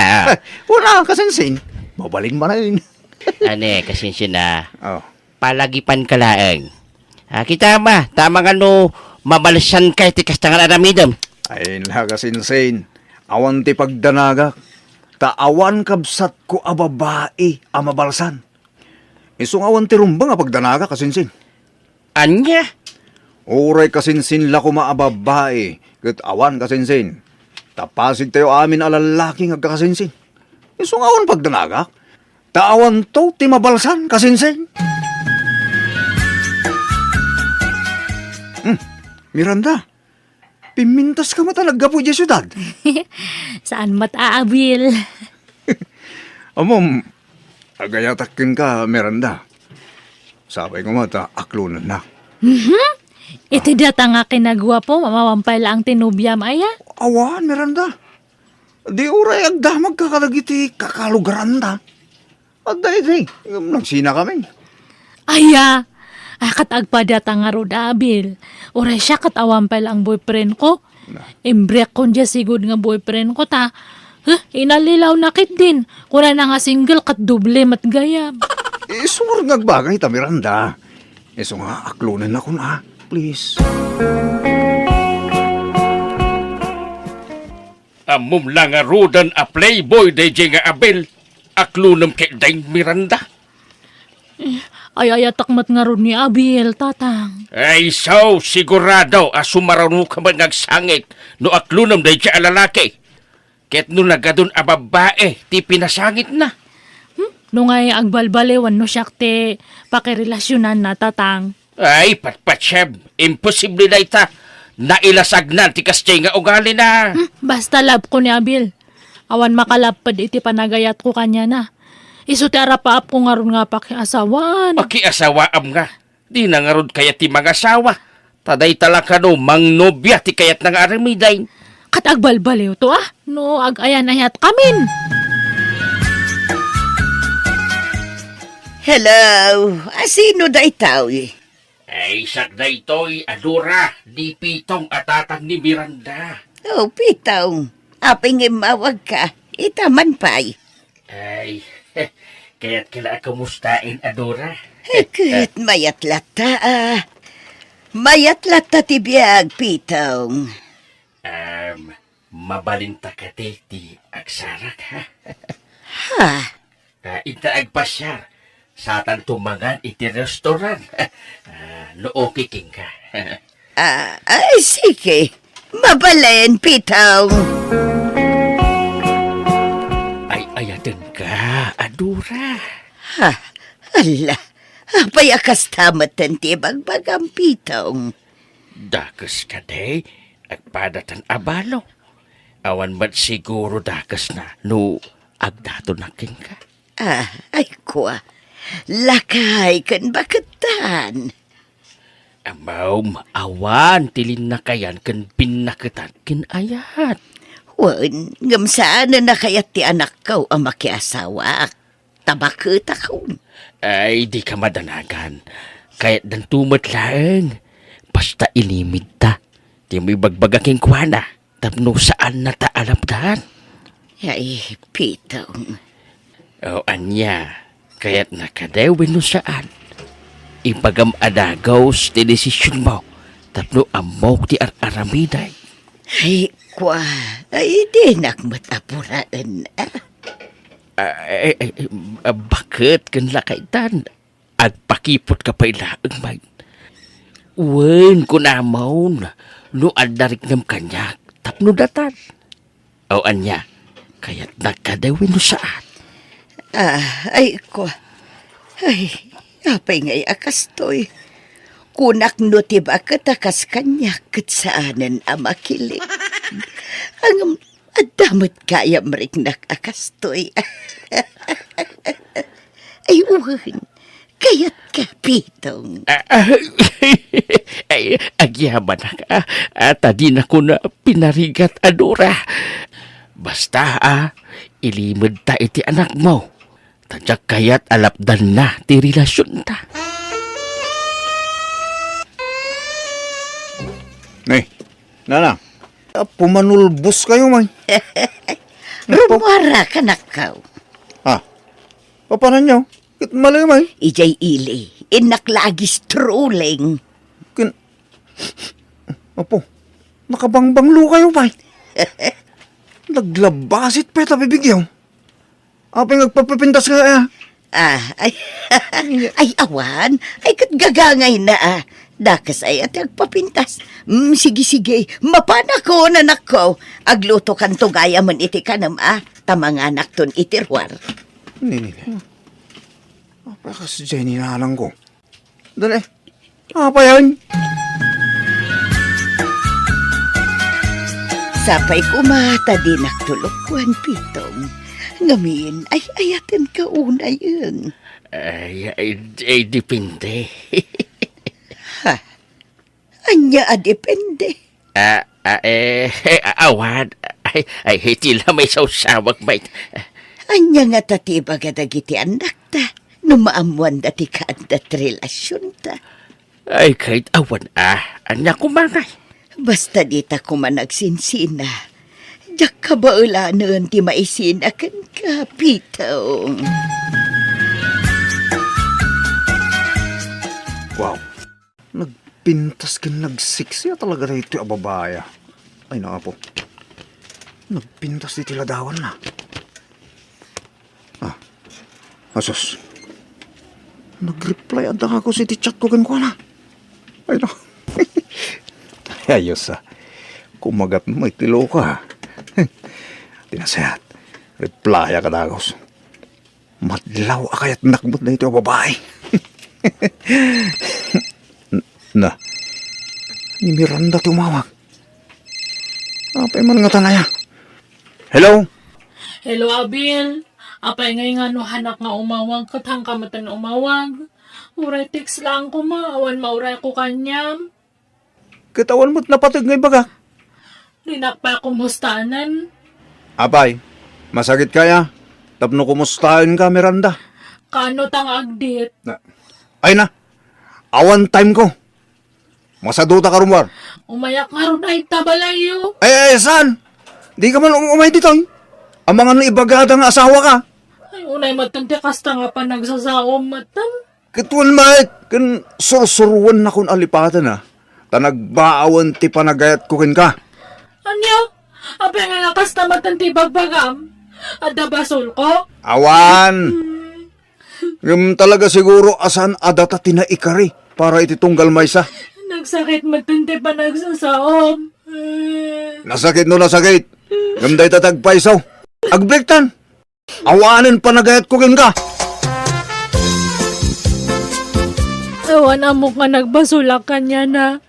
Una, kasinsin. Mabalin manen. Ania, kasinsin, a. Oh. Palagipan ka laeng. Ah, kita ma, tama nga no mabalsan ka iti kasta nga aramidem. Ay, nakasinsin. Awan ti pagdanagak. Ta awan kabsatko a babai a mabalsan. Isu nga awan ti rumbeng a pagdanagak, kasinsin. Ania? Uray kasinsin la koma a babai, ket awan kasinsin. Ta pasigtayo amin a lallaki nga agkakasinsin. Isu nga awan pagdanagak. Ta awanto ti mabalsan, kasinsin. Hmm, Miranda, pimmintas ka met a naggapu idiay siudad? Saan met a, Abil. Ammom, agayatak kenka, Miranda. Sapay koma ta aklonennak. Mhm. Iti data nga kinaguapo, mawan pay laeng ti nobiam, aya? Awan, Miranda. Di uray agdamagka kadagiti kakalugaranta. Adda idi, ngem nagsinakamin. Aya, a, ket agpadata ngarud, Abil. Uray siak ket awan pay laeng boyfriend ko. Na. Imbriakkon diay sigud nga boyfriend ko ta, huh, inallilawna ketdin. Kunana nga single ket doble met gayam. Isu ngarud nga agbagay ta, Miranda. Isu nga aklonennakon, a, please. Ammom la ngaruden a playboy daydiay nga Abil, aklonem ketdin, Miranda. Eh, ay-ayatek met ngarud ni Abil, Tatang. Ay, so, sigurado a sumaruno ka met nga agsangit no aklonem daydiay a lalaki. Ket no nagadun a babbai ti pinasangitna. Hmm? No ngay agbalbaliwen no siak ti pakirelasionanna, Tatang. Ay, patpatsem, imposible dayta. Nailasagnan ti kasdiay nga ugalina. Hmm, basta love ko ni Abil. Awan makalapped iti panagayatko kaniana. Isu ti arapaapko ngarud nga pakiasawaan. Pakiasawaam nga. Dina ngarud kayat ti mangasawa. Ta dayta la kano mangnobia ti kayatna nga aramiden. Ket agbalbaliwto, a, no ag-ayan-ayatkamin. Hello, a, sino daytoy? Ay, siak daytoy, a, Dora, ni Pitong a tatang ni Miranda. Oh, Pitong, apay nga immawagka? Ita man pay. Ay, kayatka la a kumustaen, a, Dora? Ket mayat latta, a. Mayat latta ti biag, Pitong. Um, mabalinta kadi ti agsarak, ha? Ha? Ah, inta agpasiar, satanto mangan iti restaurant. Ah, no okay kenka. Ah, ay, sige. Mabalin, Pitong. Ay, ayatenka, a, Dora. Ha? Ala, apay a kasta metten ti ibagbagam, Pitong? Dakes kadi, agpadatan a balo. Awan met siguro dakesna no agdatonak kenka. Ah, ay kua. Lakay ken baketan. Ammom, awan ti linnakayan ken binnaketan ken ayat. Wen, ngem saanen a kayat ti anakko a makiasawaak. Ta baketakon. Ay, dika madanagan. Kayatdanto met laeng. Basta inimidta ti maibagbaga kenkuana tapno saannata a lapdan. Ay, Pitong. O ania, kayatna kadi wenno saan? Ibagam a dagus ti desisionmo tapno ammok ti ar-aramidek. Ay, kua, ay, dinak met apuraen, a? Ah, eh, eh, ah, baket ken lakaytan? Agpakiputka pay laeng, May. Wen, kunamon, no adda riknam kaniak, tapno datan. O ania, kayatnak kadi wenno saan? Ah, ay, kua. Ay, apay ngay a kastoy? Kunak no ti baket a kas kaniak ket saanen a makilik. Ngem adda met gayam riknak a kastoy. Ay, wen, kayatka, Pitong. Ah, ah, ay, agyamanak, ah, ah, ta dinakon pinarigat a Dora. Basta, ah, ilimedta iti anakmo. Ta diak kayat a lapdanna ti relasionta. Nay, nana, pumanulbos kayo, May. Rummuar, kanakko. Ah, papananyo? Ket malay, May. Idiay ili, innak la a gistrolling. Ken, apo, nakabangbanglo kayo, May. Naglabasit pay ta bibigyo. Apay nga agpapapintas ka, ah? Ah, ay, ay, awan. Ay, ket gagangayna, ah. Dakes ay a ti agpapintas. Mm, sige, sige. Mapanakon, anakko. Aglutokanto gayamen iti kanem, ah. Ta manganakton iti ruar. Ni, ni, ni. Apay kas Jenny na lang ko. Dali. Apayan? Sapay koma ta dinak tulokkuan, Pitong. Ngamin, ay-ayatenka unayen. Ay, ay, ay, depende. Ha? Ania a depende? Ah, ah, eh, eh, awan. Ay, ay, iti la maisawsawag, May. Ania ngata ti ibaga dagiti annakta no maammoanda ti kaadda ti relasionta? Ay, ket awan, ah. Ania koma ngay? Basta dita koma nagsinsina. Diak kabaelanen ti maisina kenka, Pitong. Wow. Nagpintas ken nagseksi a talaga daytoy a babai, ah. Ay, naapo. Nagpintas iti ladawanna. Ah. Asus. Nag-reply a dagus iti chat ko kenkuana. Ay, no. Ayos, ah. Kumagat mo, iti loka. Ti nasayaat. Reply a kadagus. Madlaw a kayatnak met daytoy a babai. N-, na. Ni Miranda ti umawag. Apay man ngata aya? Hello? Hello, Abil. Apay ngay nga no hanak nga umawag, ket hanka metten umawag? Uray text lang koma, awan maurayko kaniam. Ket awan met napateg nga ibagak. Dinak pay kumustaen. Apay, masakit kaya? Tapno kumustaenka, Miranda? Kaano ta nga agdit? Na, ay na, awan time ko. Masaduta ka rummuar. Umayak ngarud ay ta balayyo. Ay, ay, saan? Di ka man um-, umay ditoy. Amangan no ibagada nga asawa ka. Ay, unay metten ti kasta nga panagsasaom metten. Ket wen met, ken sursuruennakon a lipaten, a, ta nagbaawen ti panagayatko kenka. Ania? Apay nga kasta metten ti ibagbagam? Adda basolko? Awan. Hmm. Ngem talaga siguro a saan a data ti naikari para iti tunggal maysa. Nagsakit metten ti panagsasaom. Nasakit no nasakit. Ngem dayta ti agpayso. Agbiektan. Awanen panagayatko kenka. Awan ammok nga nagbasolak kaniana.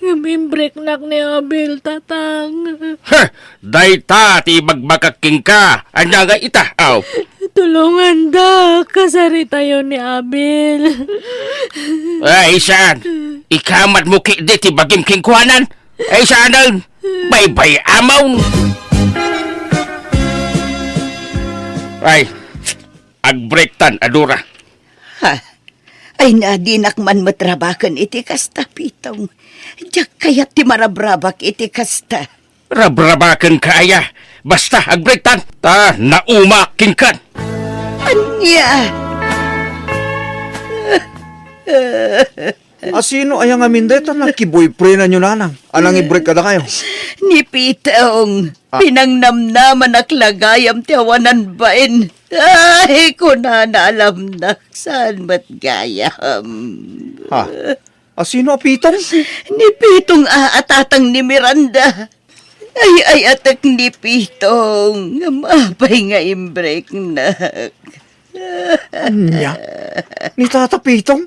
Imimbriknak ni Abel, Tatang. Ha! Dayta ti ibagbagak kenka. Ania ngay ita? Aw. Tulonganda, kasaritayo ni Abel. Ay, saan? Ikamatmo ketdi ti bagim kenkuana. Ay, saan? Baybay-amon. Ay, agbreaktan, Adora. Ha? Ay, na, dinak man met rabaken iti kasta, Pitong. Diak kayat ti marabrabak iti kasta. Rabrabakenka aya. Basta, agbreaktan. Ta, naumak kenkan. Ania? A, sino aya ngamin dayta nakiboyfriendanyo, nanang, a nangibreak kadakayo? Ni Pitong. Ah. Pinangnamnamanak la gayam ti awanan bain. Ay, kunana, alamnak, saan met gayam? Ha? A, sino a Pitong? Ni Pitong a, a tatang ni Miranda. Ay, ay, atek ni Pitong. Ngem apay nga imbreknak? Ania? Ni Tata Pitong?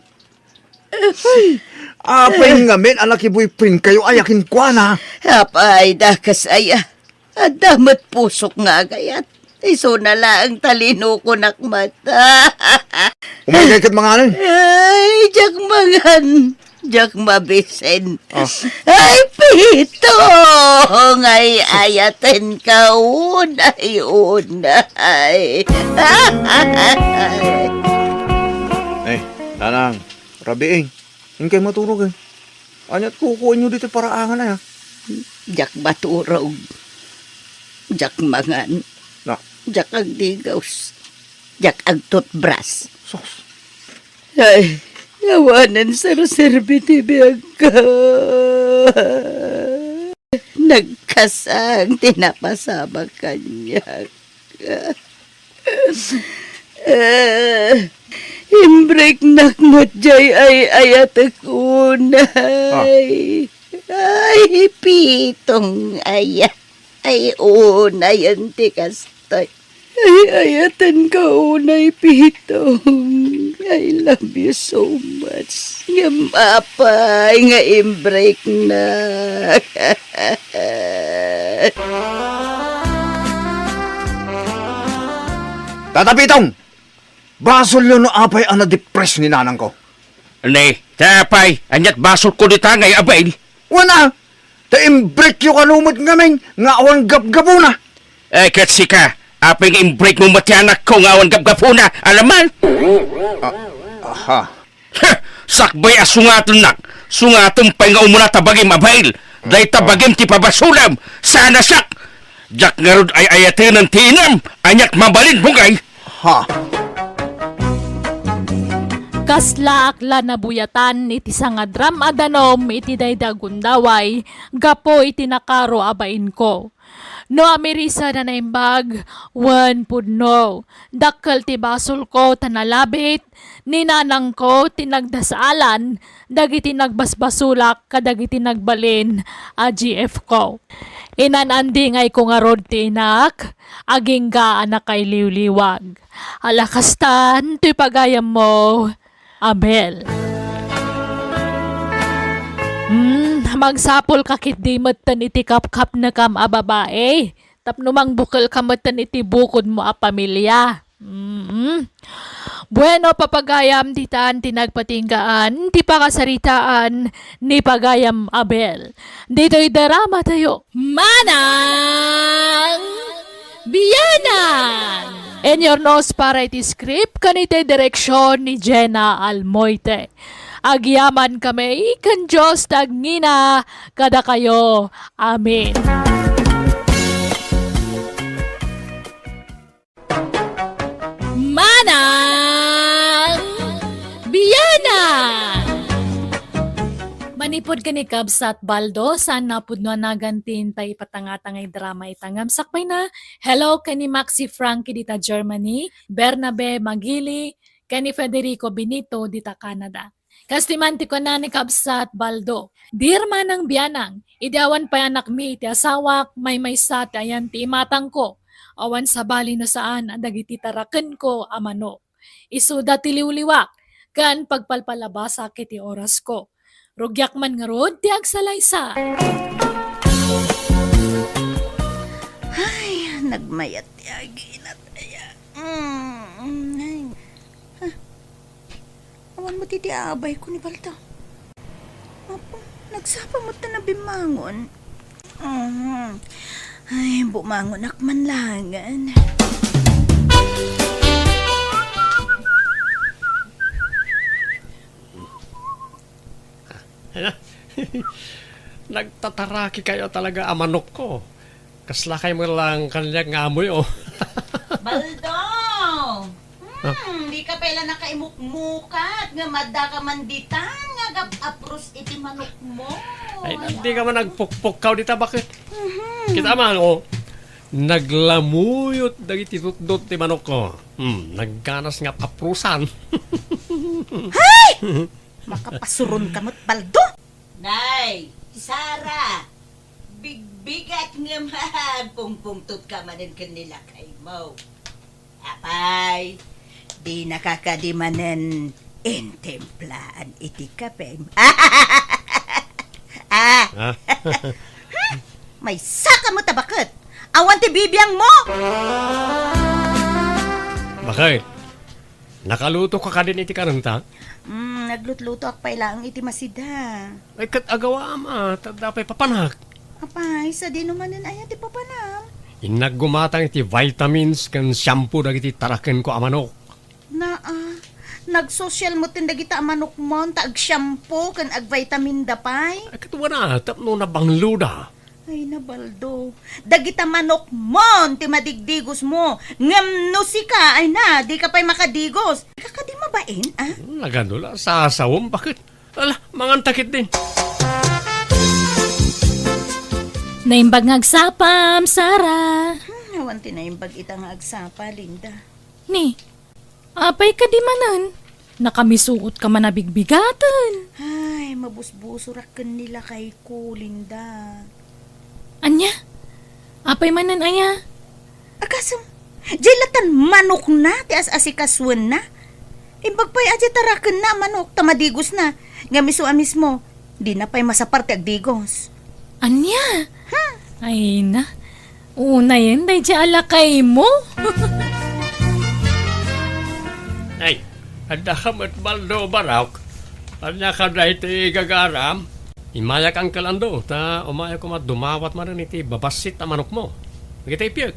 Ay, apay ngamin a nakiboyfriendkayo aya kenkuana? Apay, dakes aya. Adda met pusok nga agayat. Isuna laeng ta linukonak met. Umaykay ket manganen. Ay, diak mangan. Diak mabisen. Ah. Ay, Pitong! Ay, ayatenka unay, unay. Eh, nanang, rabiing. Inkay maturog, eh. Ania't kukuenyo ditoy paraangan, ay, ah? Diak maturog. Diak mangan. Na? Diak agdigos. Diak agtutbras. Sus. Ay, awanen serserbi ti biagko. Nagkasang ti napasamak kaniak. Eh, imbreknak met jay ay-ayatek unay. Ah. Ay, Pitong aya. Ay, unayen ti kastoy. Ay, ayatenka unay, Pitong. I love you so much. Ngem apay nga imbreknak? Tata Pitong! Basolyo no apay a nadepres ni nanangko. Ne, ta apay, ania't basolko dita nga i-avail? Wen a, ta imbrekyo kano met ngamin nga awan gapgapuna. Eh, ket sika, apay nga imbrekmo met ti anakko nga awan gapgapuna, alaman? Ah, aha. Ha! Sakbay a sungatennak, sungatem pay nga umuna ta bagim a bail. Dayta bagim ti pabasolam, sana siak! Diak ngarud ay-ayatenen ti inam, ania't mabalinmo ngay? Ha? Kaslaak la nabuyatan iti sangadram a danum iti daydi a gundaway gapu iti nakaro a bainko. No amirisen a naimbag, wen pudno. Dakkel ti basolko ta nalabit, ni nanangko ti nagdasaalan dagiti nagbasbasolak kadagiti nagbalin a G F ko. Inan-andingayko ngarud ti inak, agingga a nakailiwliwag. Ala kastan, toy pagayammo, Abel. Hmm, magsapulka ketdi metten iti kapkapnekam a babai, tapno mangbukelka metten iti bukodmo a pamilia. Mm. Bueno, papagayam, ditan ti nagpatinggaan ti pakasaritaan ni Pagayam Abel. Ditoy drama tayo. Manang Bianang! Inurnos para iti script ken iti direksion ni Jenna Almoite. Agyamankami ken Dios ti agngina kadakayo. Amen. Manang Bianang! Manipud ken ni Kabsat Baldo, saan a pudno a nagan ti intay ipatangtangay drama ita ngem sakbayna. Hello ken ni Maxi Frankie dita Germany, Bernabe Magili, ken ni Federico Benito dita Canada. Kas ti man ti kuna ni Kabsat Baldo, "Dear Manang Bianang, idi awan pay anakmi iti asawak, maymaysa ti ayan ti imatangko. Awan sabali no saan a dagiti tarakenko a manok. Isuda ti liwliwak, ken pagpalpalabasak iti orasko. Rugiak man ngarud ti agsalaysa. Ay, nagmayat ti aginat aya. Mm, ay. Ah, awan met iti abayko ni Baldo. Apo, nagsapa met ta nabimmangon. Mm. Ay, bumangonak man langen. Nagtataraki kayo talaga a manokko. Kasla kay lang kaniak nga amoy, oh. Baldo! Ah? Hmm, di ka pay la nakaimukmukat nga madda ka man ditan nga agap-apros iti manok mo. Ay, di ka man nagpukpukkaw dita, bakit? Mhm. Kita man, oh. Naglamuyot dagiti tutdot ti manok ko. Hmm, nagganas nga aprusan. Hay! Makapasuron ka met, Baldo! Nay, Sara, bigbigat ngem agpungpungtot ka manen ken ni lakaymo. Apay, dinaka kadi manen intimplaan iti kapem? Ah! Ah. Maysa ka met a baket! Awan ti bibiangmo! Bakit? Nakaluto ka kadin iti karenta? Mm, naglutlutoak pay laeng iti masida. Ay, ket agawaam a, ta adda pay papanak. Apay, sadino manen aya ti papanam? Innak gumatang iti vitamins ken shampoo dagiti tarakenko a manok. Naa, nagsosyal metten dagita a manokmon ta agshampoo ken agvitaminda pay. Ay, ket wana, tapno nabangloda. Ay, na, Baldo. Dagita manokmon ti madigdigosmo. Ngem no sika, ay na, dika pay makadigos. Dika kadi mabain, a? Hmm, nagano la, sasawem, bakit? Ala, manganta ketdin. Naimbag nga agsapam, Sara. Hmm, awan ti naimbag ita nga agsapa, Linda. Ni, apay kadi manen? Nakamisuot ka man a bigbigaten. Ay, mabusbusorak ken ni lakayko, Linda. Ania? Apay manen aya? Agasem, diay latan manokna ti as-asikasuenna. Imbag pay a diay tarakenna a manok ta madigosna. Ngem isu a mismo, dina pay masapar ti agdigos. Ania? Hmm. Ay na. Unayen daydiay a lakaymo. Ay, adda ka met, Baldo, barok. Ania kadi ti gagaram? Immayak, Uncle Ando, ta umayak koma dumawat manen iti babassit a manokmo. Dagiti ippiek.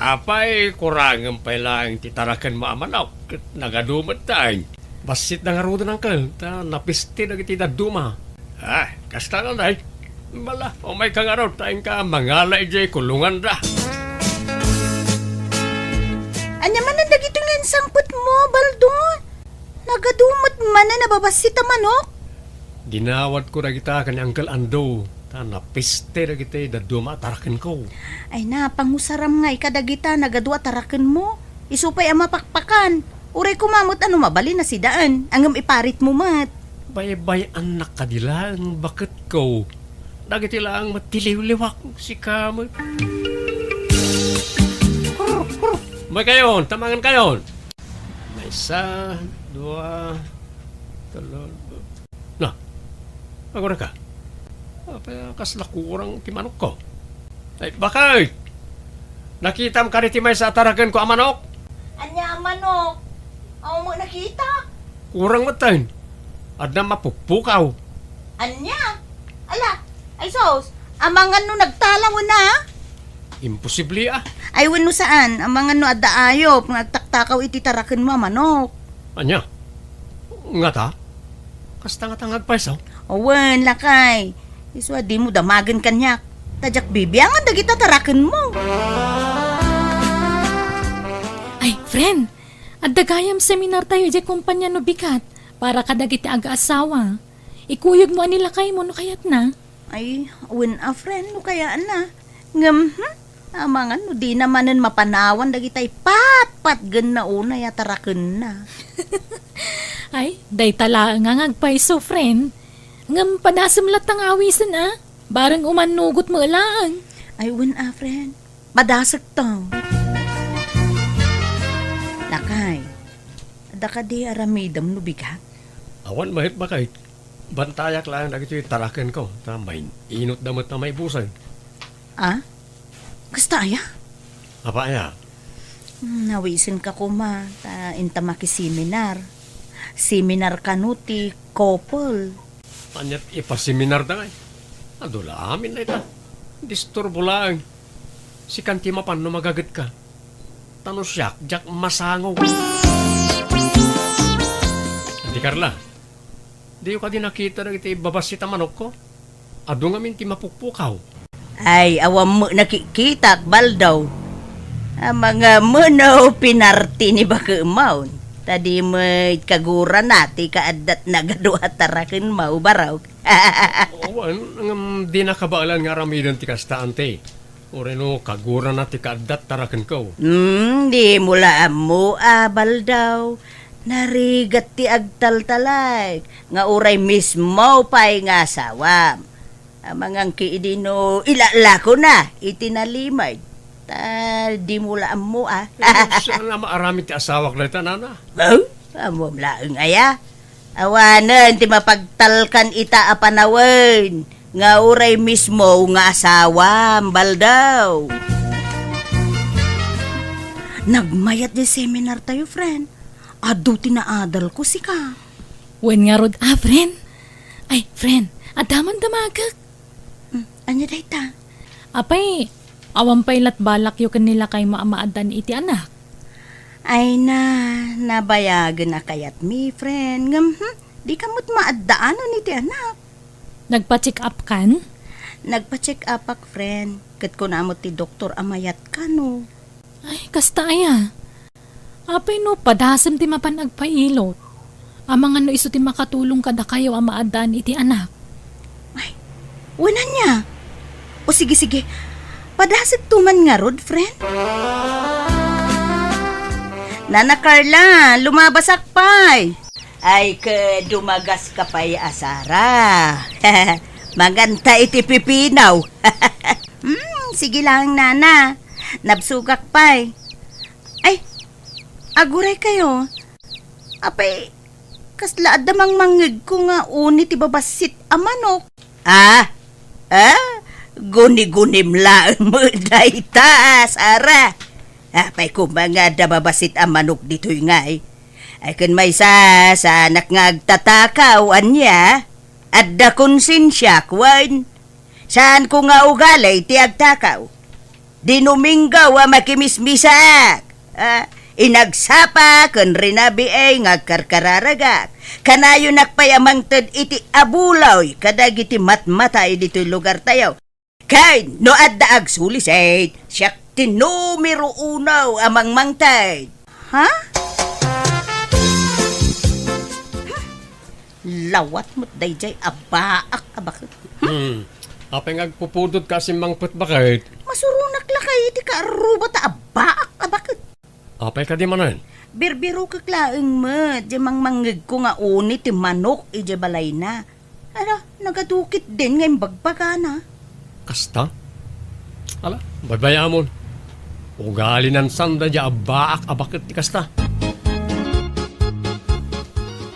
Apay, kurangem pay laeng ti tarakenmo a manok, ket nagadu met tay. Bassitda ngaruden, Uncle, ta napiste dagiti dadduma. Ah, kasta ngay. Bala, umayka ngarud ta inka mangala idiay kulonganda. Ania manen dagitoy nga insangpetmo, Baldo? Nagadu met manen a babassit a manok? Dinawatko dagita ken ni Uncle Ando, ta napiste dagiti dadduma a tarakenko. Ay na, pangusaram ngay kadagita nagadu a tarakenmo. Isu pay a mapakpakan. Uray koma met a no mabalin a sidaen, ngem iparitmo met. Baybay-annak kadi laeng, baketko. Dagiti laeng met ti liwliwak, sika met. Umay kayon, ta mangan kayon. Maysa, dua, telo. Na, agurayka. Apay, kasla kurang ti manokko. Ay, bakit? Nakitam kadi ti maysa a tarakenko a manok? Ania a manok? Awan met nakita. Kurang metten. Adda mapukpukaw. Ania? Ala, ay sus, amangan no nagtalaw na? Imposible, a. Ay, wenno saan, amangan no adda ayop nga agtaktakaw iti tarakenmo a manok. Ania? Ngata? Kasta ngata nga agpayso? Awan, lakay. Isu a dimo damagen kaniak. Ta diak bibiangan dagita tarakenmo. Ay, friend, adda gayam seminartayo idiay kompania no bigat para kadagiti agaasawa. Ikuyogmo a ni lakaymo no kayatna. Ay, wen a friend, no kayaatna. Ngem, hmm, amangan no dina manen mapanawan dagitay patpatgenna unay a tarakenna. Ay, dayta laeng nga agpayso, friend. Ngem padasem latta nga awisen, a? Bareng umannugotmo laeng. Ay, wen a friend. Padasekto. Lakay, adda kadi aramidem no bigat? Awan met, bakit? Bantayak laeng dagitoy tarakenko, ta main-inot da met a maibusag. Ah? Kasta aya? Apay aya? Hmm, nawisenka koma, ta inta makiseminar. Seminar kano ti couple. Aniat ipaseminar da ngay? Adu la amin dayta. Disturbo laeng. Sikan ti mapan no magagetka. Ta no siak, diak masango. Adi Carla, diyo kadi nakita dagiti babassit a manokko? Adu ngamin ti mapukpukaw. Ay, awan met nakikkitak, Baldaw. Amangan met no pinarti ni bakemon. Ta di met kagurana ti kaaddat nagadu a tarakenmo, barok. Awan, ngem di nakabaelan nga aramiden ti kasta, ante. Uray no kagurana ti kaaddat tarakenko. Hmm, dimo la ammo a, Baldaw. Narigat ti agtaltalek nga uray mismo pay nga asawam. Amangan ki idi no ilalakona iti nalimed. Ta dimo la ammo a. Eh, saan a maaramid ti asawak dayta, nana? Oh, ammom laeng aya. Awanen ti mapagtalkan ita a panawen nga uray mismo nga asawam, Baldaw. Nagmayat diay seminar tayo, friend. Adu ti naadalko, sika. Wen ngarud a, friend. Ay, friend, adda man damagek. Hmm, ania dayta? Apay, awan pay lat balakyo ken ni lakaymo a maaddaan iti anak? Ay na, nabayagen a kayatmi, friend. Ngem, hmm, dika met maaddaanan iti anak. Nagpa-check up kan? Nagpa-check upak, friend. Ket kuna met ti doktor a mayat kano. Ay, kasta aya. Apay no padasem ti mapan agpailot? Amangan no isu ti makatulong kadakayo a maaddaan iti anak. Ay, wen ania? O sige, sige. Padasek to man ngarud, friend. Nana Carla, lumabasak pay. Ay, ket dumagaska pay a Sara. Manganta iti pipino. Hmm, sige lang, nana. Nabsogak pay. Ay, aguray kayo. Apay, kasla adda mangmangngegko nga uni ti babassit a manok? Ah? Ah? Guni-gunim laeng met dayta, Sara. Apay koma nga adda babassit a manok ditoy ngay? Ay, ken maysa, saanak nga agtatakaw, ania? Adda konsensiak, wen? Saanko nga ugali ti agtakaw. Dinuminggaw a makimismisaak. Ah, inagsapa ken rinabii nga agkarkararagak. Kanayonak pay a mangted iti abuloy kadagiti matmatay ditoy lugartayo. Ken no adda agsulisit, siak ti numero uno a mangmangted. Ha? Lawat met daydiay a baak a baket. Hmm. Apay nga agpupudot ka a simmangpet baket? Masuronak lakay iti kaarruba ta a baak a baket. Apay kadi manen? Birbirokek laeng met, diay mangmangngegko nga uni ti manok idiay balayna. Ala, nagadukit din nga imbagbagana. Kasta? Ala, baybayamon. Ugalinan sanda diay a baak a baket ti kasta.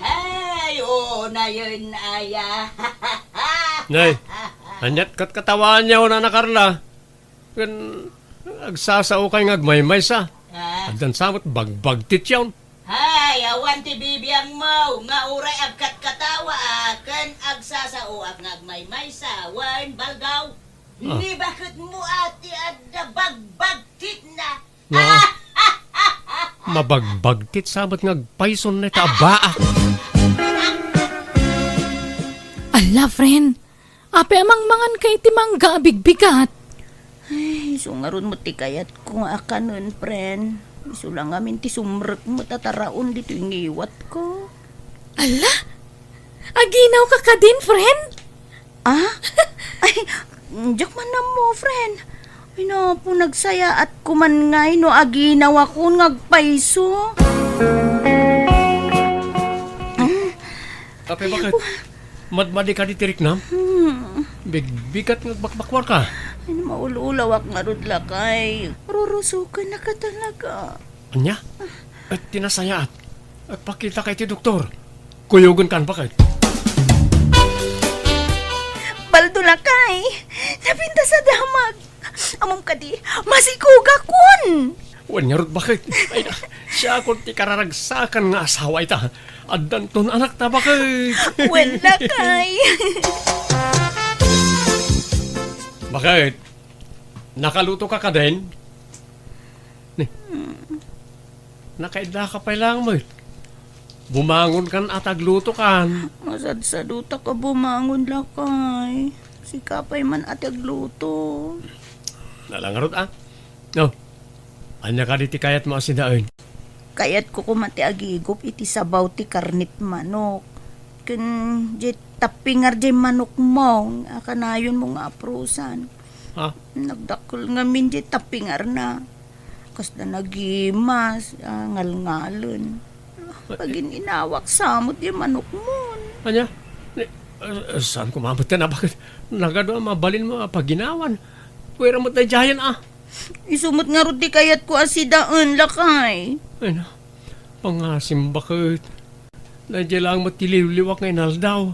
Ay, oo, nayon, aya. Nay, aniat katkatawaanyo, Nana Carla? Ken agsasaokay nga agmaymaysa. Ah. Addan sa met bagbagtityon. Hay, awan ti bibiangmo nga uray agkatkatawa a ken agsasaoak nga agmaymaysa wen Baldaw. Ah. Ni baketmo a ti adda bagbagtitna. Nga mabagbagtit sa met nga agpayson dayta a baak. Ala, friend. Apay a mangmanganka iti mangga a bigbigat? Ay, isu ngarud met ti kayatko nga akanen, friend. Isu la ngamin ti sumrek met a taraon ditoy ngiwatko. Ala? Aginawka kadin, friend? Ah? Ay, diak man ammo, friend. Ay, napo, nagsayaatko man ngay no aginawakon nga agpayso. Apay, baket? Madmadi kadi ti riknam? Hmm. Bigbigat nga agbakbakwarka. Ay, maul-ulawak ngarud lakay. Rurusukennak talaga. Ania? Et ti nasayaat, agpakitaka iti doktor. Kuyogenkan, baket. Tulakay, napintas a damag. Ammom kadi, masikugakon. Wen ngarud, baket. Ay, na, siakon ti kararagsakan nga asawa ita. Addanton anakta, baket. Wen, lakay. Baket, nakaluto ka kadin? Ni, nakaidda ka pay lang met. Bumangon kan a tagluto kan. Masadsadutak a bumangon, lakay. Sika pay man a tagluto. Nalangarot, ah. No, ania kadi ti kayatmo a sidaen? Kayatko koma ti agigup iti sabaw ti karnet manok. Ken diay tappingar diay manokmo a kanayonmo nga aprusan. Ha? Nagdakkel ngamin diay tappingarna. Kasla nagimas, ah, ngalngalen. Pagin-inawak sa met diay manokmon. Ania? Ni, ah, saan ko mamatyan a baket? Nagadu a mabalinmo a paginawan. Pwera met daydiayen, ah. Isu met ngarud ti kayatko a sidaen, lakay. Ay na, pangasim baket. Daydiay laeng met ti liwliwak nga inaldaw.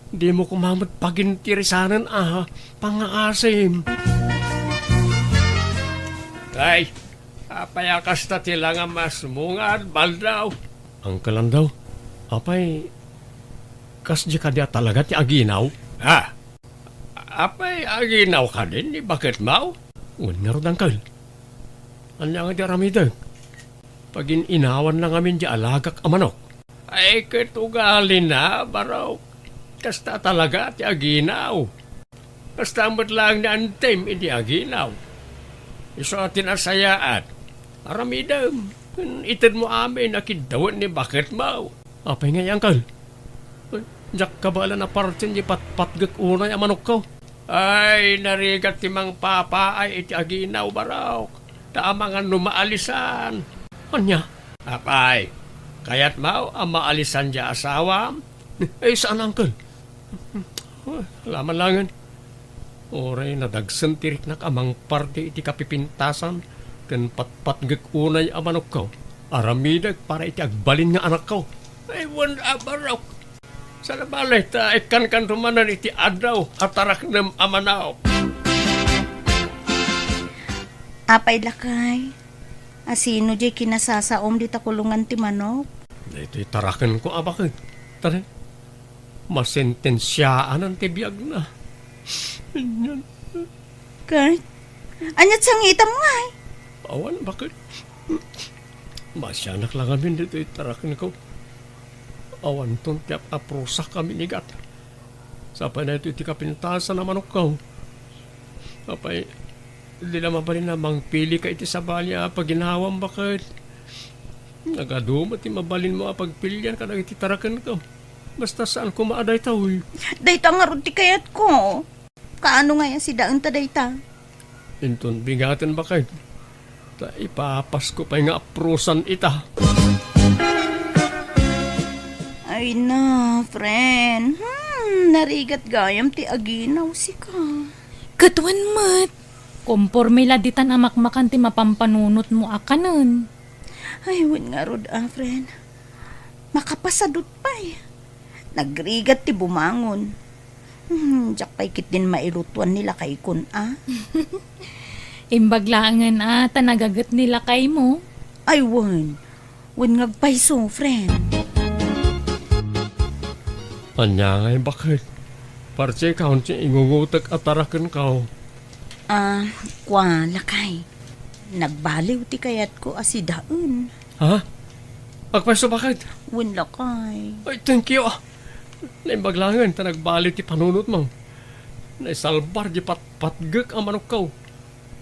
Dimo koma met pagintirisanen a pangasim. Ay, apay a kasta ti langamasmo nga aldaw? Uncle Andaw, apay, kasdi kadi a talaga ti aginaw? Ah, apay aginaw kadin ni baketmo? Wen ngarud, Uncle. Ania nga di aramidek? Pagin-inawan la ngamin di alagak a manok. Ay, ket ugalina, barok. Kasta talaga ti aginaw. Kasta met laeng ni Antim idi aginaw. Isu a tinasayaat. Aramidem, itedmo amin a kiddawen ni baketmo. Apay ngay, Uncle? Diak kabaelan a partien di patpatgek unay a manokko. Ay, narigat ti mangpapaay iti aginaw, barok. Ta amangan no maalisan. Ania? Apay, kayatmo a maalisan di asawam? Ay, saan, Uncle. Laman langen. Uray nadagsen ti riknak a mangparti iti kapipintasan ken patpatgek unay a manokko. Aramidek para iti agbalin nga anakko. Ay, wen a barok. Saan a bale ta ikkankanto manen iti addaw a taraknem a manok. Apay, lakay, a sino diay kinasasaom dita kulongan ti manok? Daytoy tarakenko a baket. Tara, masentensiaanan ti biagna. Ket, ania ti sangitam ngay? Awan, baket. Masianak la ngamin ditoy tarakenko. Awanton ti ap-aprusak a minigat. Sapay daytoy ti kapintasan a manokko. Apay, di la mabalin a mangpilika iti sabali a paginawam, baket. Nagadu met ti mabalinmo a pagpilian kadagiti tarakenko. Basta saan koma a daytoy. Dayta ngarud ti kayatko. Kaano ngay a sidaenta dayta? Inton bigaten, baket, ta ipapasko pay nga aprusan ita. Ay na, friend. Hmm, narigat gayam ti aginaw sika. Ket wen met, komporme la ditan a makmakan ti mapampanunotmo a kanen. Ay, wen ngarud a, friend. Makapasadut pay. Nagrigat ti bumangon. Hmm, diak pay ketdin mailutuan ni lakaykon a. Imbag laengen a ta nagaget ni lakaymo. Ay, wen. Wen nga agpayso, friend. Ania ngay, baket? Parte kaon ti ingungutek a tarakenko. Ah, kua, lakay. Nagbaliw ti kayatko a sidaen. Ha? Agpayso, baket? Wen, lakay. Ay, thank you. Naimbag laengen ta nagbaliw ti panunotmo. Naisalbar di patpatgek a manokko.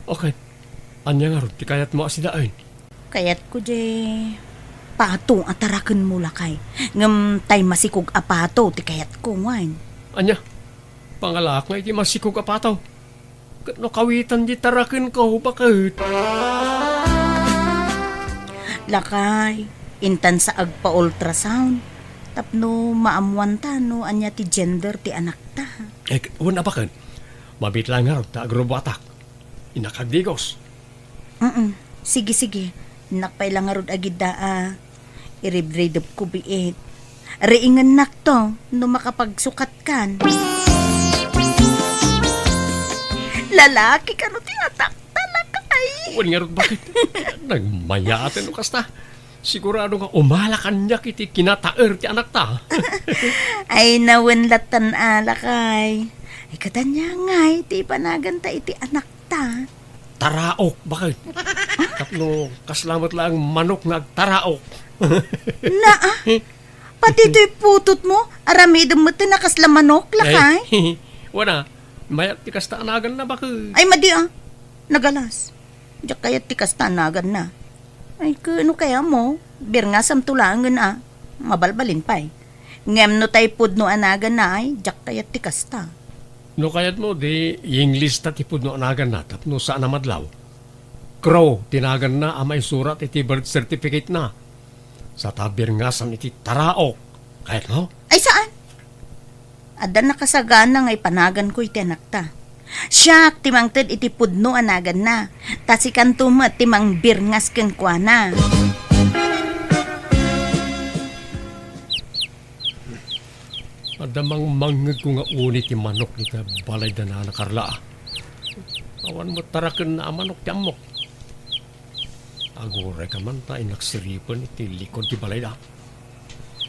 Okay. Ania ngarud ti kayatmo a sidaen? Kayatko di pato a tarakenmo, lakay. Ngem tay masikog a pato ti kayatko, wen. Ania? Pangalaak nga iti masikog a pato. Ket no kawitan di tarakenko, baket? Lakay, intan sa agpa-ultrasound tapno maammuanta no ania ti gender ti anakta. Eh, wen a, baket. Mabiit laeng ngarud ta agrubuatak. Innak agdigos. Mm-mm. Sige, sige. Innak pay la ngarud agidda a iribridepko biit. Riingennakto no makapagsukatkan. lalaki kano ti atakta, lakay. Wen ngarud, baket? Nagmayaten no kasta. Sigurado nga umala kaniak iti kinataer ti anakta. Ay, nawen lattan a, lakay. Ay, katanya ngay ti ipanaganta iti anakta. Taraok, baket? Tapno kasla met laeng manok nga agtaraok. Naa, pati toy putotmo, aramidem met ti nakasla manok, lakay. Ay, wana, mayat ti kasta a naganna, baket. Ay, madi a. Nagalas. Diak kayat ti kasta a naganna. Ay, ket no kayatmo, birngasamto laengen a. Mabalbalin pay. Ngem no tay pudno a naganna ay, diak kayat ti kasta. No kayatmo, di English ta ti pudno a naganna tapno saan a madlaw. Crow ti naganna a maisurat iti birth certificate-na. Sa ta birngasam iti taraok. Kayatmo? Ay, saan? Adda nakasagana nga ipanaganko iti anakta. Siak ti mangted iti pudno a naganna, ta sikanto met ti mangbirngas kenkuana. Adda mangmangngegko nga uni ti manok iti balayda Nana Carla. Awan met tarakenna a manok ti ammok. Agurayka man ta innak siripen iti likod ti balayda.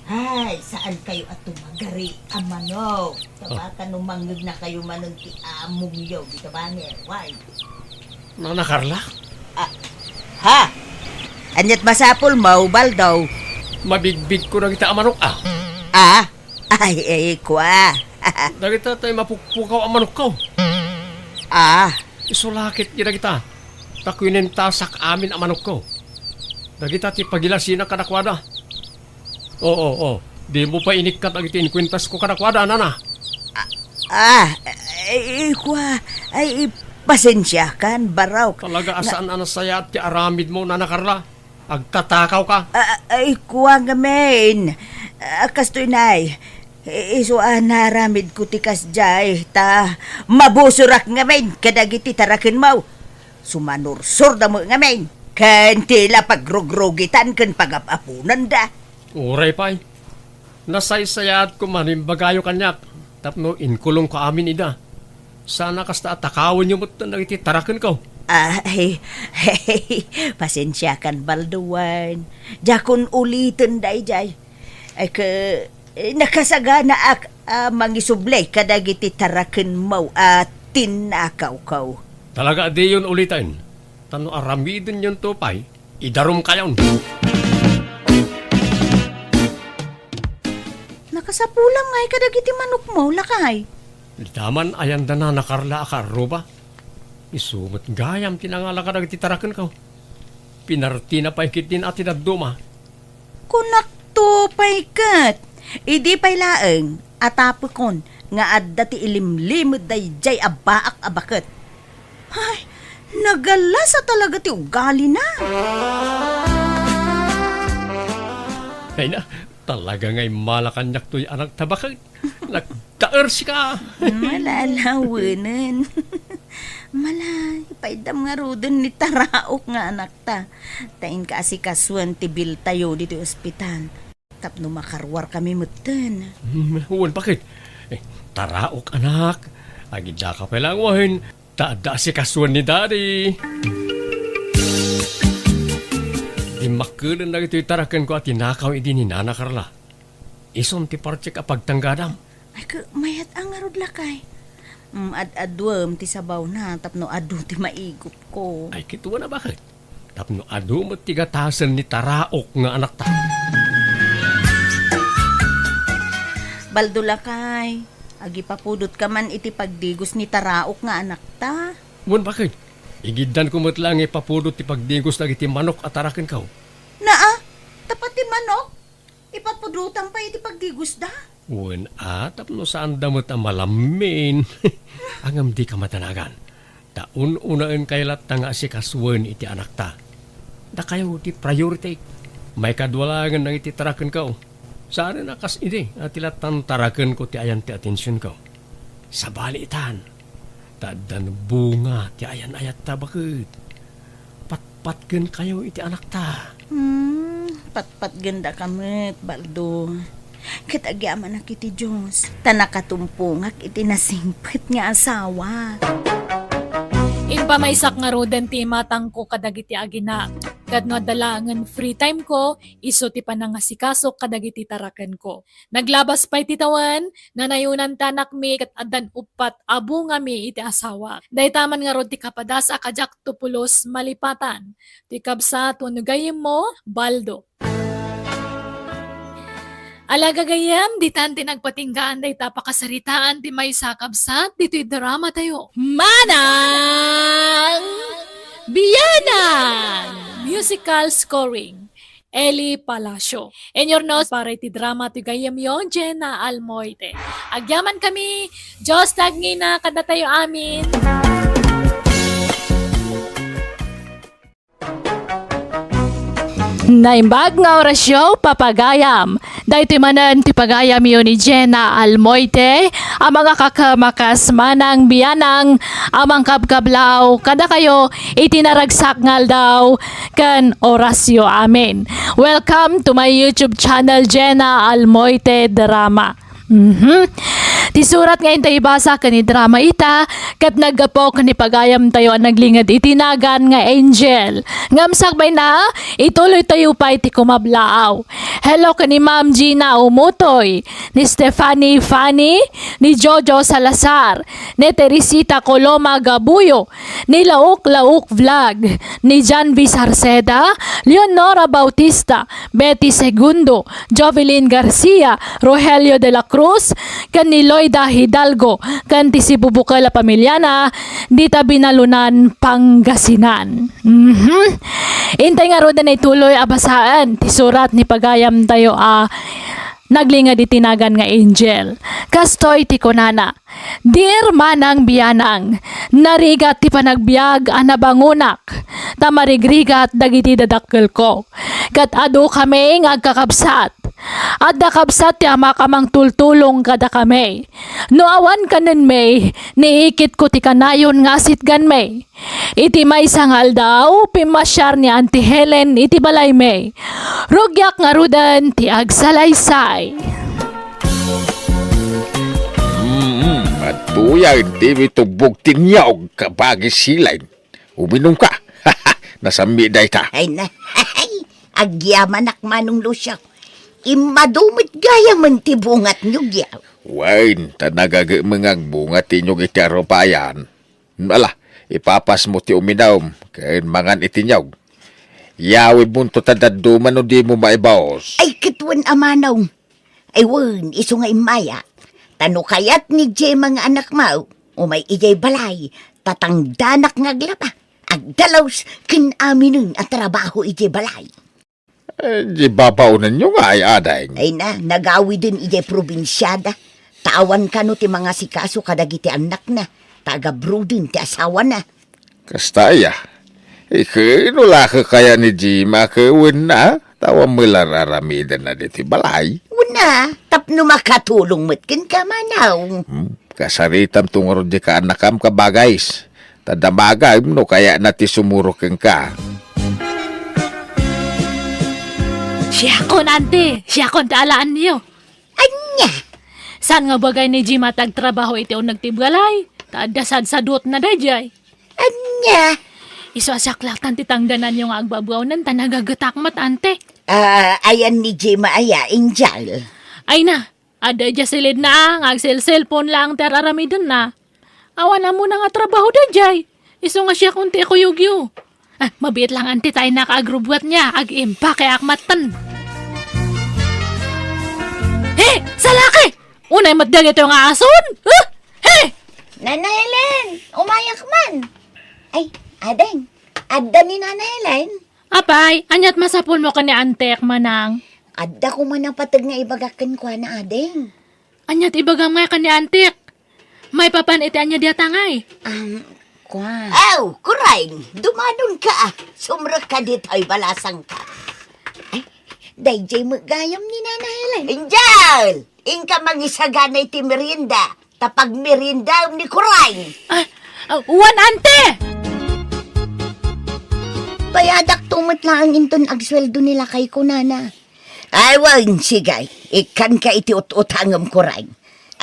Ay, saan kayo a tumagari a manok? Ah. Tabaka no mangngegna kayo manen ti amongyo, di ka banger, why? Nana Carla? Ah, ha? Aniat masapul mo, Baldo? Mabigbig ko dagita a manok, ah. Ah? Ay, ay, kua. Dagita tay mapukpukaw a manokko. Ah. Isu lakit di dagita. Ta kuinentasak amin a manokko. Dagita ti pagilasina kadakuada. Oo, oo. Di mo pay inikkat dagiti inkuentasko kadakuada, nana. Ah, ay, kua. Ay, pasensiakan, barok. Talaga a saan a nasayaat ti aramidmo, Nana Carla. Agtatakaw ka. Ah, ay, kua ngamin. Ah, kastoy, nay. I-, isu a naramidko ti kasdiay, ta mabusorak ngamin kadagiti tarakenmo. Sumanursor da met ngamin. Ken ti la pagrugrogitan ken pagap-apunanda. Uray pay. Nasaysayaatko man imbagayo kaniak tapno inkulongko amin ida. Sana kasta a takawenyo met dagiti tarakenko. Ay, pasensiakan, Baldo, wen. Diakon uliten daydiay. Ay, ke, eh, nakasaganaak a mangisubli kadagiti tarakenmo a tinnakawko. Talaga a diyon uliten. Ta no aramidenyonto pay, idarumkayon. Nakasapulam ngay kadagiti manokmo, lakay. Dita man ayanda Nana Carla a kaarruba. Isu met gayam ti nangala kadagiti tarakenko. Pinartina pay ketdin a ti dadduma. Kunakto pay ket, idi pay laeng a tapekon nga adda ti ilimlimed daydiay a baak a baket. Ay, nagalasa talaga ti ugalina. Ay na, talaga nga immala kaniak toy anak ta baket. Nagtaer sika. Malalawanen. Mala, ipaydam ngaruden ni Taraok nga anakta. Ta inka asikasuen ti biltayo ditoy ospital. Tapno makaruarkami metten. Hmm, wen, baket? Eh, Taraok, anak. Agidaka pay laeng wen. Ta adda asikasuen ni Daddy. Dimmakkelen dagitoy tarakenko a tinakaw idi ni Nana Carla. Isun ti partek a pagtanggadam. Ay, ke, mayat a ngarud, lakay. Mm, ad-aduem ti sabawna tapno adu ti maigupko. Ay, kitaem a, baket? Tapno adu met ti gatasen ni Taraok nga anakta. Baldo, lakay, agipapudotka man iti pagdigos ni Taraok nga anakta. Wen, baket? Igiddanko met laeng nga ipapudot ti pagdigos dagiti manok a tarakenko. Naa, ta pati manok? Ipatpudotam pay iti pagdigosda? Wen a, tapno saanda met a malammin. Ngem dika madanagan. Ta un-unaenkayo latta nga asikasuen iti anakta. Dakayo ti priority. Maikadua laengen dagiti tarakenko. Saanen a kas idi a ti lattan tarakenko ti ayan ti atensionko. Sabali itan. Ta addan bunga ti ayan-ayatta, baket. Patpatgenkayo iti anakta. Hmm, patpatgendaka met, Baldo. Ket agyamanak iti Dios, ta nakatumpongak iti nasingpet nga asawa. Impamaysak ngaruden ti imatangko kadagiti aginak, ket no adda laengen free time ko, isu ti panangasikasok kadagiti tarakenko. Naglabas pay ti tawen, nanayonan ti anakmi ket addan uppat a bungami iti asawak. Dayta man ngarud ti kapadas a kadiakto pulos malipatan. Ti kabsat wenno gayyemmo, Baldo. Ala gagayyem, ditan ti nagpatinggaan dayta pakasaritaan ti maysa a kabsat ditoy drama tayo. Manang Bianang! Musical scoring, Eli Palacio. Inurnos para iti drama ti gayyemyo, Jenna Almoite. Agyaman kami, Dios ti agngina kadatayo amin. Naimbag nga orasyo, papagayam. Daytoy manen ti pagayamyo ni Jenna Almoite, a mangakakamakas Manang Bianang, a mangkabkablaw kadakayo iti naragsak nga aldaw ken orasyo amin. Welcome to my YouTube channel, Jenna Almoite Drama. Mhm. Ti surat nga intay ibasa ken idrama ita, ket naggapu ken ni pagayamtayo a naglinged iti nagan nga Angel. Ngem sakbayna, ituloytayo pay ti kumablaaw. Hello ken ni Ma'am Gina Umutoy, ni Stephanie Fanny, ni Jojo Salazar, ni Teresita Coloma Gabuyo, ni Lauk Lauk Vlog, ni Janvi Sarceda, Leonora Bautista, Betty Segundo, Jovelyn Garcia, Rogelio de la Cruz, ken ni Loida Hidalgo, ken ti sibubukel a pamiliana, dita Binalunan, Pangasinan. Mhm. Intay ngaruden a ituloy a basaen ti surat ni pagayamtayo a naglinged iti nagan nga Angel. Kastoy ti kunana, Dear Manang Bianang, narigat ti panagbiag a nabangonak, ta marigrigat dagiti dadakkelko. Ket adu kami nga agkakabsat. Adda kabsat ti amak a mangtultulong kadakami. No awan kanenmi, niikitko ti kanayon nga asitganmi. Iti maysa nga aldaw, pimmasiar ni Auntie Helen iti balaymi. Rugiak ngaruden ti agsalaysay. Mm, adtoy a idi mitubbog ti niyog, kabagi Silen. Uminumka. Nasammi dayta. Ay na, agyamanak, Manong Lucio. Immadu met gayamen ti bunga ti niyogyo. Wen, ta nagagem nga agbunga ti niyog iti arupayan. Ala, ipapasmo ti uminum, ken mangan iti niyog. Yawidmonto ta dadduma no dimo maibaos. Ay, ket wen a manong. Ay wen, isu nga immaya. Ta no kayat ni Gemma nga anakmo, umay idiay balay, ta tangdanak nga aglaba. Agdalus ken aminen a trabaho idiay balay. Eh, di babaonenyo ngay, ading? Ay na, nagawiden idiay probinsiada. Ta awan kano ti mangasikaso kadagiti annakna, ta agabruden ti asawana. Kasta aya. Iken, no la kaya ni Gemma ket wenna, ta awan met la ar-aramidenna ditoy balay. Wenna, tapno makatulong met kenka, Manong. Hmm, kasaritamto ngarud dika annakam, kabagis. Ta damagem no kayatna ti sumurot kenka. Siakon, Auntie. Siakon ti alaenyo. Ania? Saan nga bagay ni Gemma ti agtrabaho iti uneg ti balay? Ta adda sadsadutna daydiay. Ania? Isu a siak laeng ti tangdananyo nga agbabaonen ta nagagetak met, Auntie. Ah, ayan ni Gemma aya, Angel? Ay na, adda idiay silidna a nga agselselpon laeng ti ar-aramidenna. Awan ammona nga trabaho daydiay. Isu nga siakon ti ikuyogyo. Ah, mabiit laeng, Auntie, ta innak agrubbuatna, ag-impake ak matten. He! Salaki! Unay met dagitoy nga ason? Ah! He! Nana Helen, umayak man. Ay, ading, adda ni Nana Helen? Apay, aniat masapulmo ken ni Auntie, Manang? Adda koma napateg nga ibagak kenkuana, ading. Ania ti ibagam ngay ken ni Auntie? Maipapan iti ania dayta ngay? Um, kuan. Aw, Kuray, dumadonka, ah. Sumrekka ditoy, balasangka. Ay, daydiay met gayam ni Nana Helen. Angel! Inka mangisagana iti merienda, ta pagmeriendaem ni Kuray. Ah, ah, wen, Auntie! Bayadakto met laeng inton agsueldo ni lakayko, Nana. Ay, wen, sige. Ikkanka iti ut-utangem, Kuray.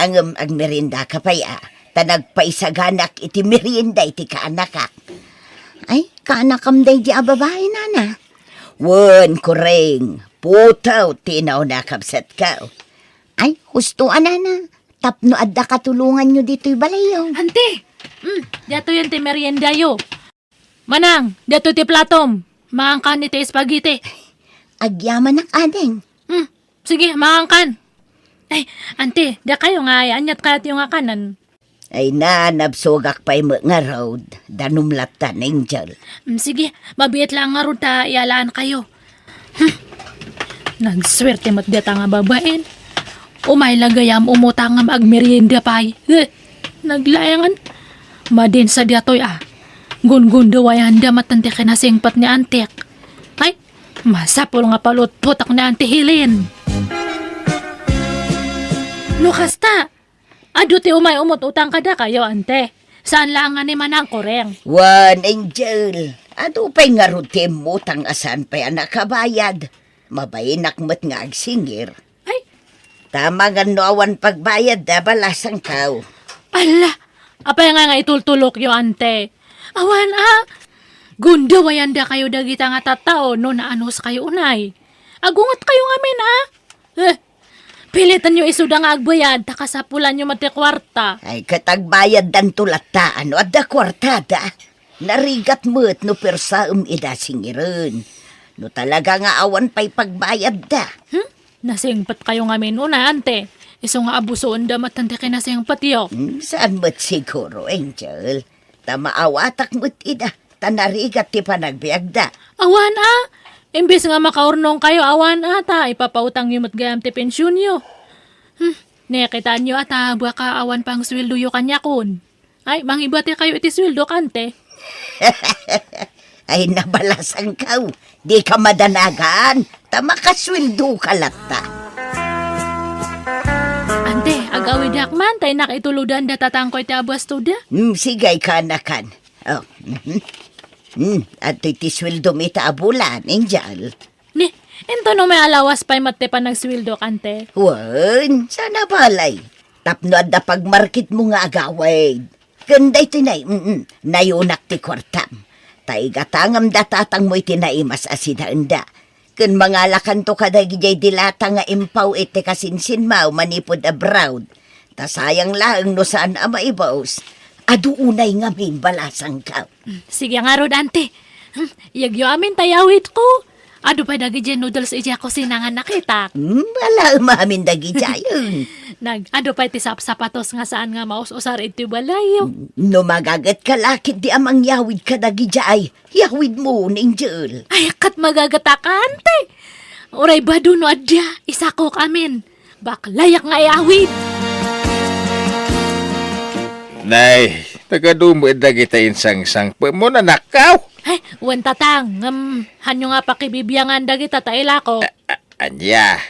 Ngem agmeriendaka pay, a. ta nagpaisaganak iti merienda iti kaanakak. Ay, kaanakam daydi a babai, nana? Wen, Kureng, putew ti inauna a kabsatko. Ay, husto a, nana, tapno adda katulonganyo ditoy balayyo. Ante! Mm, diatoy ti meriendayo. Manang, diatoy ti platom. Maangkan iti spaghetti. Agyamanak, ading. Hmm, sige, maangkan. Ay, ante, dakayo nga ay, aniat kayatyo nga kanan? Ay na, nabsogak pay met ngarud, danum latta, Angel. Hmm, sige, mabiit lang ngarud ta iyalaan kayo. Hmm. Nagsuerte met data nga babaen. Umay la gayam umutang nga agmerienda pay. Eh, naglayangan. Madin sa diatoy, ah. Gunggunduwayanda maten ti kinasingpet ni antek. Ay, masapul nga palutputak ni Auntie Helen. No kasta, adu ti umay umut-utang kadakayo, ante. Saan lang nga ni Manang Kureng. Wen, Angel, adu pay ngarud ti immutang a saan pay a nakabayad. Mabainak met nga agsingir. Ay! Tama nga no awan pagbayad da, balasangkaw. Ala! Apay nga nga itultulokyo, ante? Awan, a! Gundawayanda kayo dagita nga tattao no naanus kayo unay. Agunget kayo ngamin, a! Eh, pilitanyo isuda nga agbayad, ta kasapulanyo met ti kuarta. Ay, ket agbayaddanto latta, no adda kuartada. Narigat met no persaem ida singiren. No talaga nga awan pay pagbayadda. Hmm? Nasingpet kayo ngamin unay, ante. Isu nga abusoenda met ti kinasingpetyo. Hmm, saan met siguro, Angel. Ta maawatak met ida. Ta narigat ti panagbiagda. Awan a! Imbes nga makaurnong kayo, awan a, ta ipapautangyo met gayam ti pensionyo. Hmm, nakitaanyo a ta baka awan pang sueldoyo kaniakon. Ay, mangibati kayo iti sueldo, kante. Ay, nabalasangkaw. Di ka madanagan. Ta makasueldo ka latta. Ante, agawidak man, ta innak itulodan da tatangko iti abasto da. Hmm, sige, ay kanakan. Oh, mhm. Hmm, adtoy ti sueldo mi ta abulan, Angel. Ni, intono may alawas pay met ti panagsueldo, kante? Wen, sana balay. Tapno adda pagmarketmo nga agawid. Ken daytoy nay, mm, nayunak ti kuartam. Ta igatangam da tatangmo iti naimas a sidaenda. Ken mangalakanto kadagidiay dilata nga impaw iti kasinsinmaw manipud abroad. Ta sayang laeng no saan a maibus. Adu unay ngamin balasangkaw. Mm, sige ngarud, ante. Hmm, iyagyo amin ta iyawidko. Adu pay dagidiay noodles idiay kusina nga nakitak. Hmm, ala, umamin dagidiay. Nag, adu pay ti sapsapatos nga saan nga maus-usar iti balayyo. No magaget ka lakit di a mangyawid ka dagidiay, yawidmo, Angel. Ay, ket magaget a ka, ante. Uray bado no adda, isakok amin. Baklayak nga iyawid. Nay, nagadu met dagita insangsangpetmo, nanakaw. Ay, wen tatang, ngem, hanyo nga pakibibiangan dagita ta ilako. A-, a-, ania?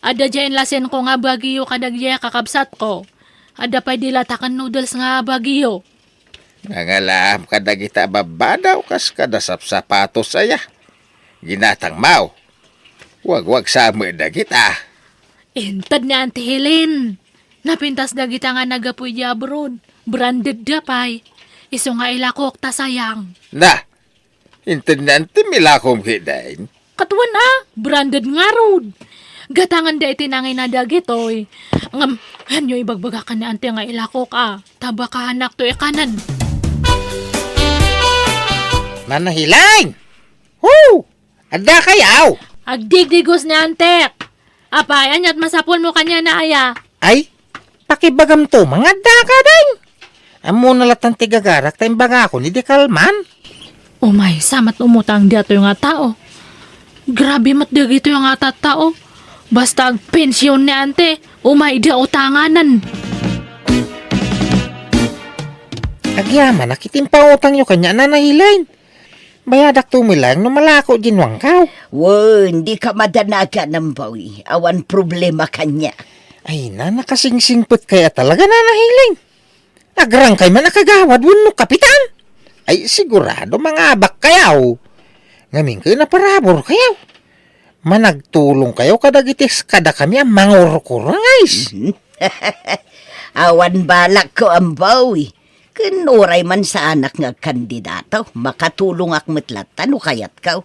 Adda diay inlasenko nga Baguio kadagidiay kakabsatko. Adda pay dilata ken noodles nga Baguio. Nangalaam kadagita a babbadaw kas kada sapsapatos aya. Ginatangmaw. Wagwagsa met dagita. Inted ni Auntie Helen. Napintas dagita nga naggapu idiay abroad. Branded da pay. Isu nga ilakok ta sayang. Na, inted ni Auntie milakom kitaen. Katwan a, branded ngarud. Gatangan da iti nangina dagitoy. Ngem, hanyo ibagbaga ken ni Auntie nga ilakok a. Ta baka hanakto ikanen. Nana Helen! Hu! Adda kayaw? Agdigdigos ni Antek. Apay, aniat masapulmo kaniana aya? Ay, pakibagamto, mangadda ka, deng. Ammona latan ti gagarak ta imbagakon idi kalman. Umay, sa met umutang diatoy nga tao. Grabe met dagitoy nga tattao. Basta agpension ni ante, umay da utanganan. Agyamanak iti impautangyo kaniana, Nana Helen. Bayadakto met laeng no malako diay nuangkaw. Wen, dika madanagan, Amboy. Awan problema kaniak. Ay, na, nakasingsingpet kay a talaga, Nana Helen. Agrangkay man a kagawad wenno kapitan. Ay, sigurado, mangabak kayaw. Ngamin ket naparabur kayaw. Managtulong kayaw kadagiti kadakami a mangurkurangis. Mhm. Awan balakko, Amboy. Ken uray man saanak nga agkandidato, makatulongak met latta no kayatko.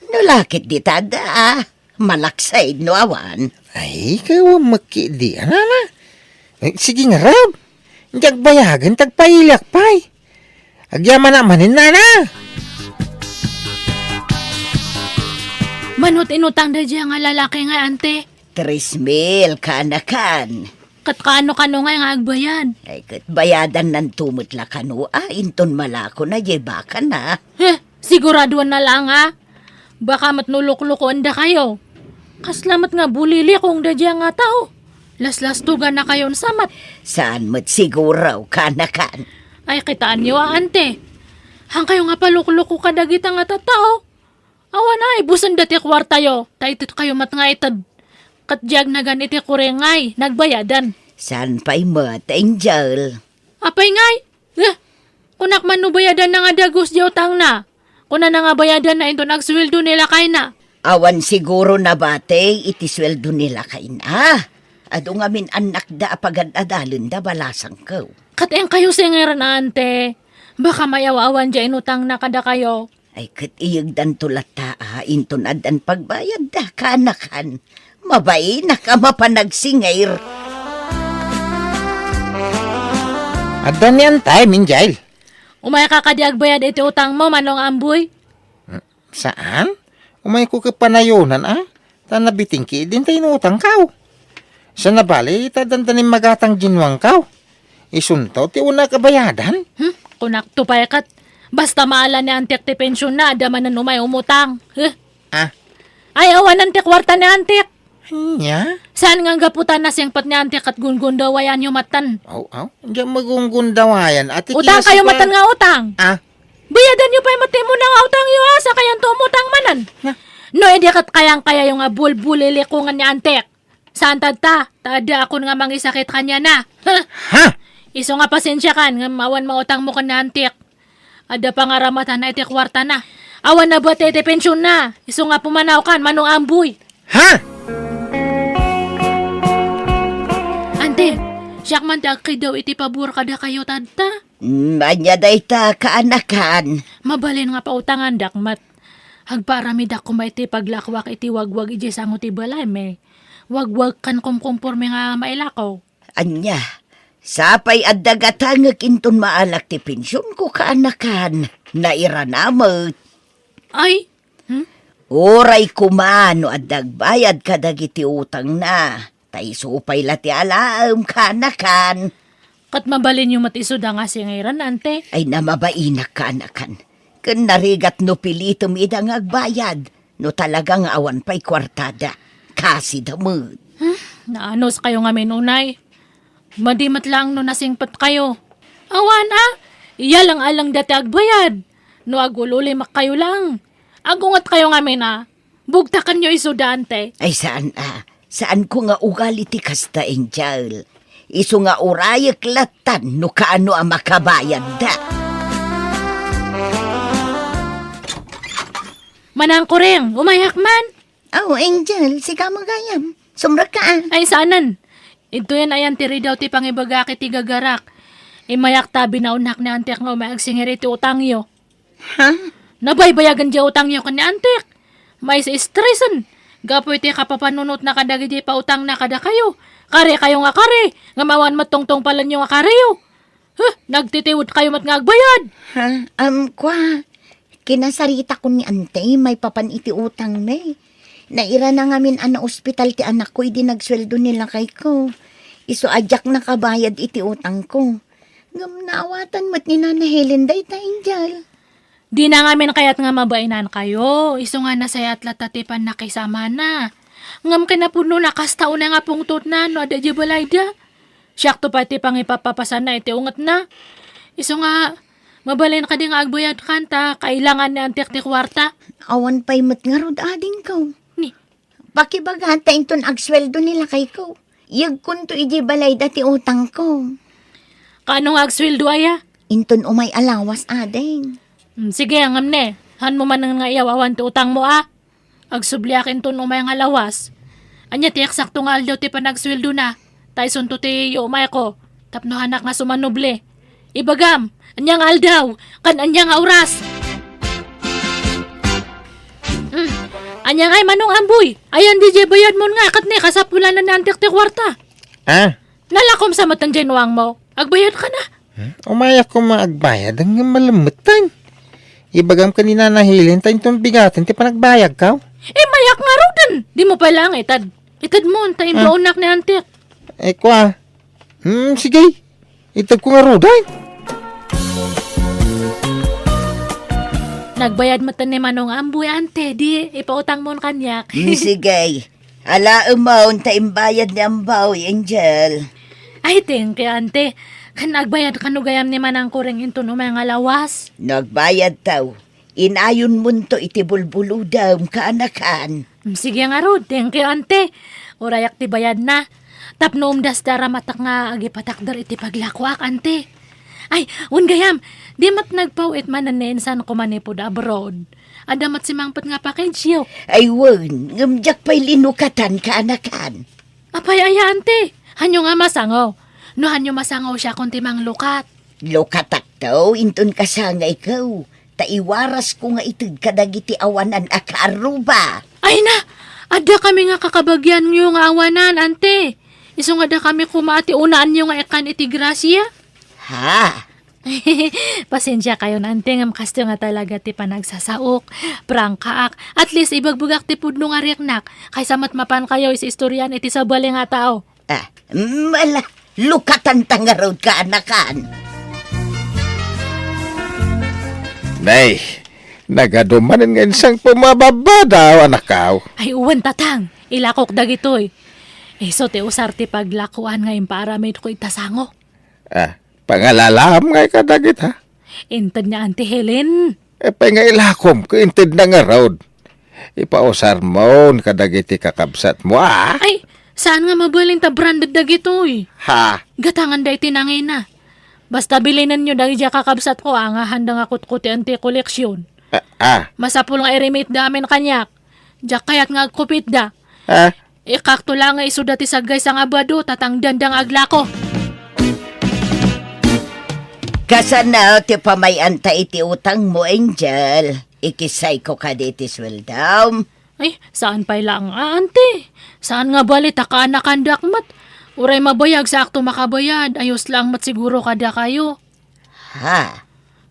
No la ket dita adda, ah, malaksid no awan. Ay, kawan met ketdi, a, nana. Eh, sige ngarud. Diak bayagen, ta agpailiak pay. Agyamanak manen, nana. Mano ti inutang daydiay nga lalaki ngay, ante? Tres mil, kaanakan. Ket kaano-kano ngay nga agbayad? Ay, ket bayadannanto met la kano, a, inton malakona diay bakana. Heh, siguradoanna laeng, a. Baka met no luklukoen dakayo. Kasla met nga bulilikong daydiay nga tao. Laslastogannakayon sa met. Saan met siguro, kaanakan? Ay, kitaenyo, a, ante. Hankayo nga palukloko kadagita nga tattao. Awan ay, busenda ti kuartayo, ta itedkayo met nga ited. Ket diay agnagan iti kuring ngay, nagbayadan. Saan pay met, Angel? Apay ngay? Eh, kunak man no bayadanna nga dagus diay utangna. Kunana nga bayadanna inton agsueldo ni lakayna. Awan siguro nabati iti sueldo ni lakayna. Adu ngamin annakda a pagad-adalenda balasangko. Ket inkayo singir, ante. Baka mayaw-awan diay inutangna kadakayo. Ay, ket iyegdanto latta, a, inton addan pagbayadda, kaanakan. Mabainak a mapan agsingir. Adda ni antay, Minjail. Umayka kadi agbayad iti utangmo, Manong Amboy? Hmm, saan? Umayko ket panayonan, a? Ta nabitingki idin ta inutangkaw. Sana bali, ta dandani magatang dinuangkaw. Isunto ti unak a bayadan? Hmm? Kunakto pay ket, basta maala ni antik ti pensionna, adda manen umay umutang. Huh? Ah. Ay, awanan ti kuarta ni antik. Ania? Saan nga gapu ta nasingpet ni antik ket gungundawayanyo metten? Aw, aw. Diak magungundawayan. Ati utang kayo metten nga utang. Ah? Bayadanyo pay met ti umuna nga utangyo, a, sakayanto umutang manen. Na? No, idi ket kayangkayayo nga bulbulilikongen ni antik. Saan tatta, ta addaakon nga mangisakit kaniana. Ha? Ha? Isu nga pasensiakan, ngem awan mautangmo ken ni antik. Adda pangaramatanna iti kuartana. Awan nabati iti pensionna. Isu nga pumanawkan, Manong Amboy. Ha? Ante, siak man ti agkiddaw iti pabor kadakayo tatta. Mm, ania dayta, kaanakan? Mabalin nga pautangandak met. Agpaaramidak koma iti paglakwak iti wagwag idiay sango ti balaymi. Wagwag ken kumkumpormi nga mailako. Ania, sapay adda gatangek inton maalak ti pensionko, kaanakan. Nairana met. Ay, hmm? Uray koma no adda agbayad kadagiti utangna. Ta isu pay la ti alaem, kaanakan. Ket mabalinyo met isuda nga singiran, ante? Ay, namabainak, kaanakan. Ken narigat no pilitem ida nga agbayad, no talaga nga awan pay kuartada. Kasida met. Hmm, naanuskayo ngamin unay. Madi met laeng no nasingpetkayo. Awan a, iyalang-alangda ti agbayad. No agul-ulimakkayo laeng, agungetkayo ngamin a. Bugtakenyo isuda, ante. Ay, saan a. Saanko nga ugali ti kasta, Angel. Isu nga urayek lattan no kaano a makabayadda. Manang Kuring, umayak man. Aw, Angel, sika gayam. Sumrekka a. Ay, saanen. Idtoyen ayan ti ridaw ti pangibagak iti gagarak. Immayak ta binaonnak ni antik nga umay agsingir iti utangyo. Ha? Nabaybayagen diay utangyo ken ni antik. Maisi-stresen. Gapu iti kapapanunotna kadagiti pautangna kadakayo. Karikayo nga kari, ngem awan met tungtungpalenyo nga kariyo. Huh, nagtitiwedkayo met nga agbayad. Ha? Um, kua, kinasaritakon ni ante, maipapan iti utangmi. Nairana ngamin a naospital ti anakko idi nagsueldo ni lakayko. Isu a diak nakabayad iti utangko. Ngem naawatan met ni Nana Helen dayta, Angel. Dina ngamin kayat nga mabainankayo, isu nga nasayaat latta ti pannakisamana. Ngem kinapudnona, kasta unay nga pungtotna no adda idiay balayda. Siakto pay ti pangipapapasana iti ungetna. Isu nga, mabalin kadi nga agbayadkan ta kailangan ni antik ti kuarta. Awan pay met ngarud, adingko. Ni? Pakibaga ta inton agsueldo ni lakayko, iyegkonto idiay balayda ti utangko. Kaano nga agsueldo aya? Inton umay a lawas, ading. Hmm, sige, ngem ne, hanmo man nga iyaw-awan ti utangmo a. Agsubliak inton umay nga lawas. Ania ti eksakto nga aldaw ti panagsueldona? Ta isunto ti iumayko. Tapno hanak nga sumanubli. Ibagam, ania nga aldaw, ken ania nga oras? Hmm, ania ngay, Manong Amboy? Ayan di jay bayadmon nga, ket ni kasapulanan ni antik ti kuarta. Ah? Nalakom sa met ti nuangmo. Agbayadka na. Hmm? Umayak ko maagbayad, ang malamatan. Ibagam kanina nahilin, ta inton bigaten ti panagbayag ka. Eh, mayak nga ruden. Di mo pala nga itad. Itad mo, ta Ah. imbaonak ni antik. Eh, kwa. Hmm, sige. Itag ko nga rudan. Nagbayad met ni Manong Amboy, ante, di ipautang mon kaniak. Hmm, sige. Alaemon ta imbayad ni Amboy, Angel. Ay, thank you, ante. Kan nagbayad kano gayam ni Manang Kuring inton umay nga lawas? Nagbayad taw. Inayonmonto iti bulbuludem, kaanakan. Mm, sige ngarud, thank you, ante. Urayak ti bayadna. Tapno umdas ti aramatak nga agipatakder iti paglakoak, ante. Ay, wen gayam, di met nagpaw-it manen ni insanko manipud abroad. Adda met simangpet nga package-yo. Ay, wen, ngem diak pay linukatan, kaanakan. Apay aya, ante? Hanyo nga masango? No hanyo masango siakon ti manglukat. Lukatakto, inton kasangayko. Ta iwarasko nga ited kadagiti awanan a kaarruba. Ay na! Adda kami nga kakabagianyo nga awanan, ante. Isu nga adda kami koma ti unaanyo nga ikkan iti grasia. Ha? Pasensia kayon, ante, ngem kasto nga talaga ti panagsasaok. Prangkaak. At least, ibagbagak ti pudno nga riknak. Kaysa met mapan kayo is istoryan iti sabali nga tao. Ah, mala, lukatan ta ngarud, kaanakan. Nay, nagadu manen nga insangpet a mababadaw, anakaw. Ay, uwan, tatang. Ilakok dagitoy. Isu ti usar ti paglakoan nga impaaramidko ita sango. Ah, pangalalam ngay kadagita? Inted ni Auntie Helen. Apay nga ilakom ket intedna ngarud? Ipausarmon kadagiti kakabsatmo, a? Ay, saan nga mabalin ta branded dagitoy? Ha? Gatanganda iti nangina. Basta bilinenyo dagiti kakabsatko, a, nga handa nga kutkutian ti koleksion. A, a. Masapul nga irimit da amin kaniak. Diak kayat nga agkupitda. A? Ikakto la nga isuda ti saggaysa nga bado, tatangdanda nga aglako. Kasano ti pamay-anta iti utangmo, Angel? Ikisayko kadi ti sueldom? Ay, saan pay laeng, a, ante. Saan nga bali ta kaanakandak met. Uray mabayag, saakto makabayad. Ayos laeng met siguro kadakayo. Ha?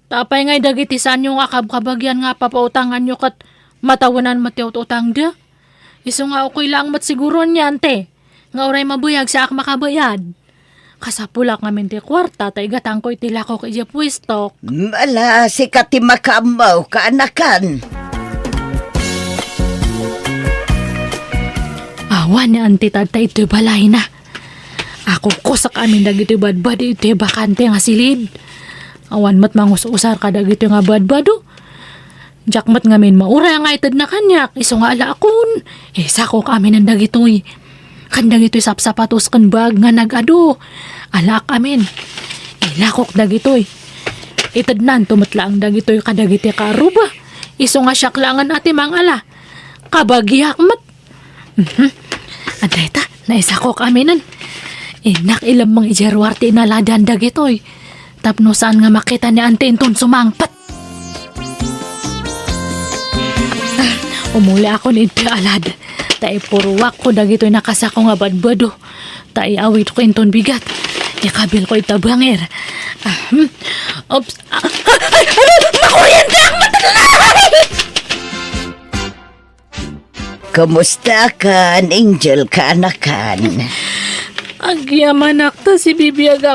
Ta apay ngay dagiti saanyo nga kabkabagian nga papautanganyo ket matawenan met ti ut-utangda? Isu nga ukoy laeng met siguro ania, ante, nga uray mabayag, saak makabayad. Kasapulak ngamin ti kuarta ta igatangko iti lakok idiay puestok. Ala, sika ti makaammo, kaanakan. Awan ni Auntie Tadta iti balayna. Akukusak amin dagiti badbado iti bakante nga silid. Awan met mangus-usar kadagitoy nga badbado. Diak met ngamin mauray nga itedna kaniak, isu nga alaakon. Isakok aminen dagitoy. Kan dagitoy sapsapatos ken bag nga nag-adu. Alaak amin. Ilakok dagitoy. Itednanto met laeng dagitoy kadagiti kaarruba. Isu nga siak laengen a ti mangala. Kabagiak met. Mhm. Adda ita, naisakok aminen. Innak ilemmeng idiay ruar ti inaladan dagitoy. Tapno saan nga makita ni Auntie inton sumangpet. Ah, umuliakon iti alad. Ta ipuruakko dagitoy nakasako nga badbado. Ta iawidko inton bigat. Ikabilko ita bangir. Ah, hmm. Oops. Ah, ay, ay, ay, makurienteak, matalay! Kumusta kan, Angel, kaanakan? Agyamanak ta sibibiagak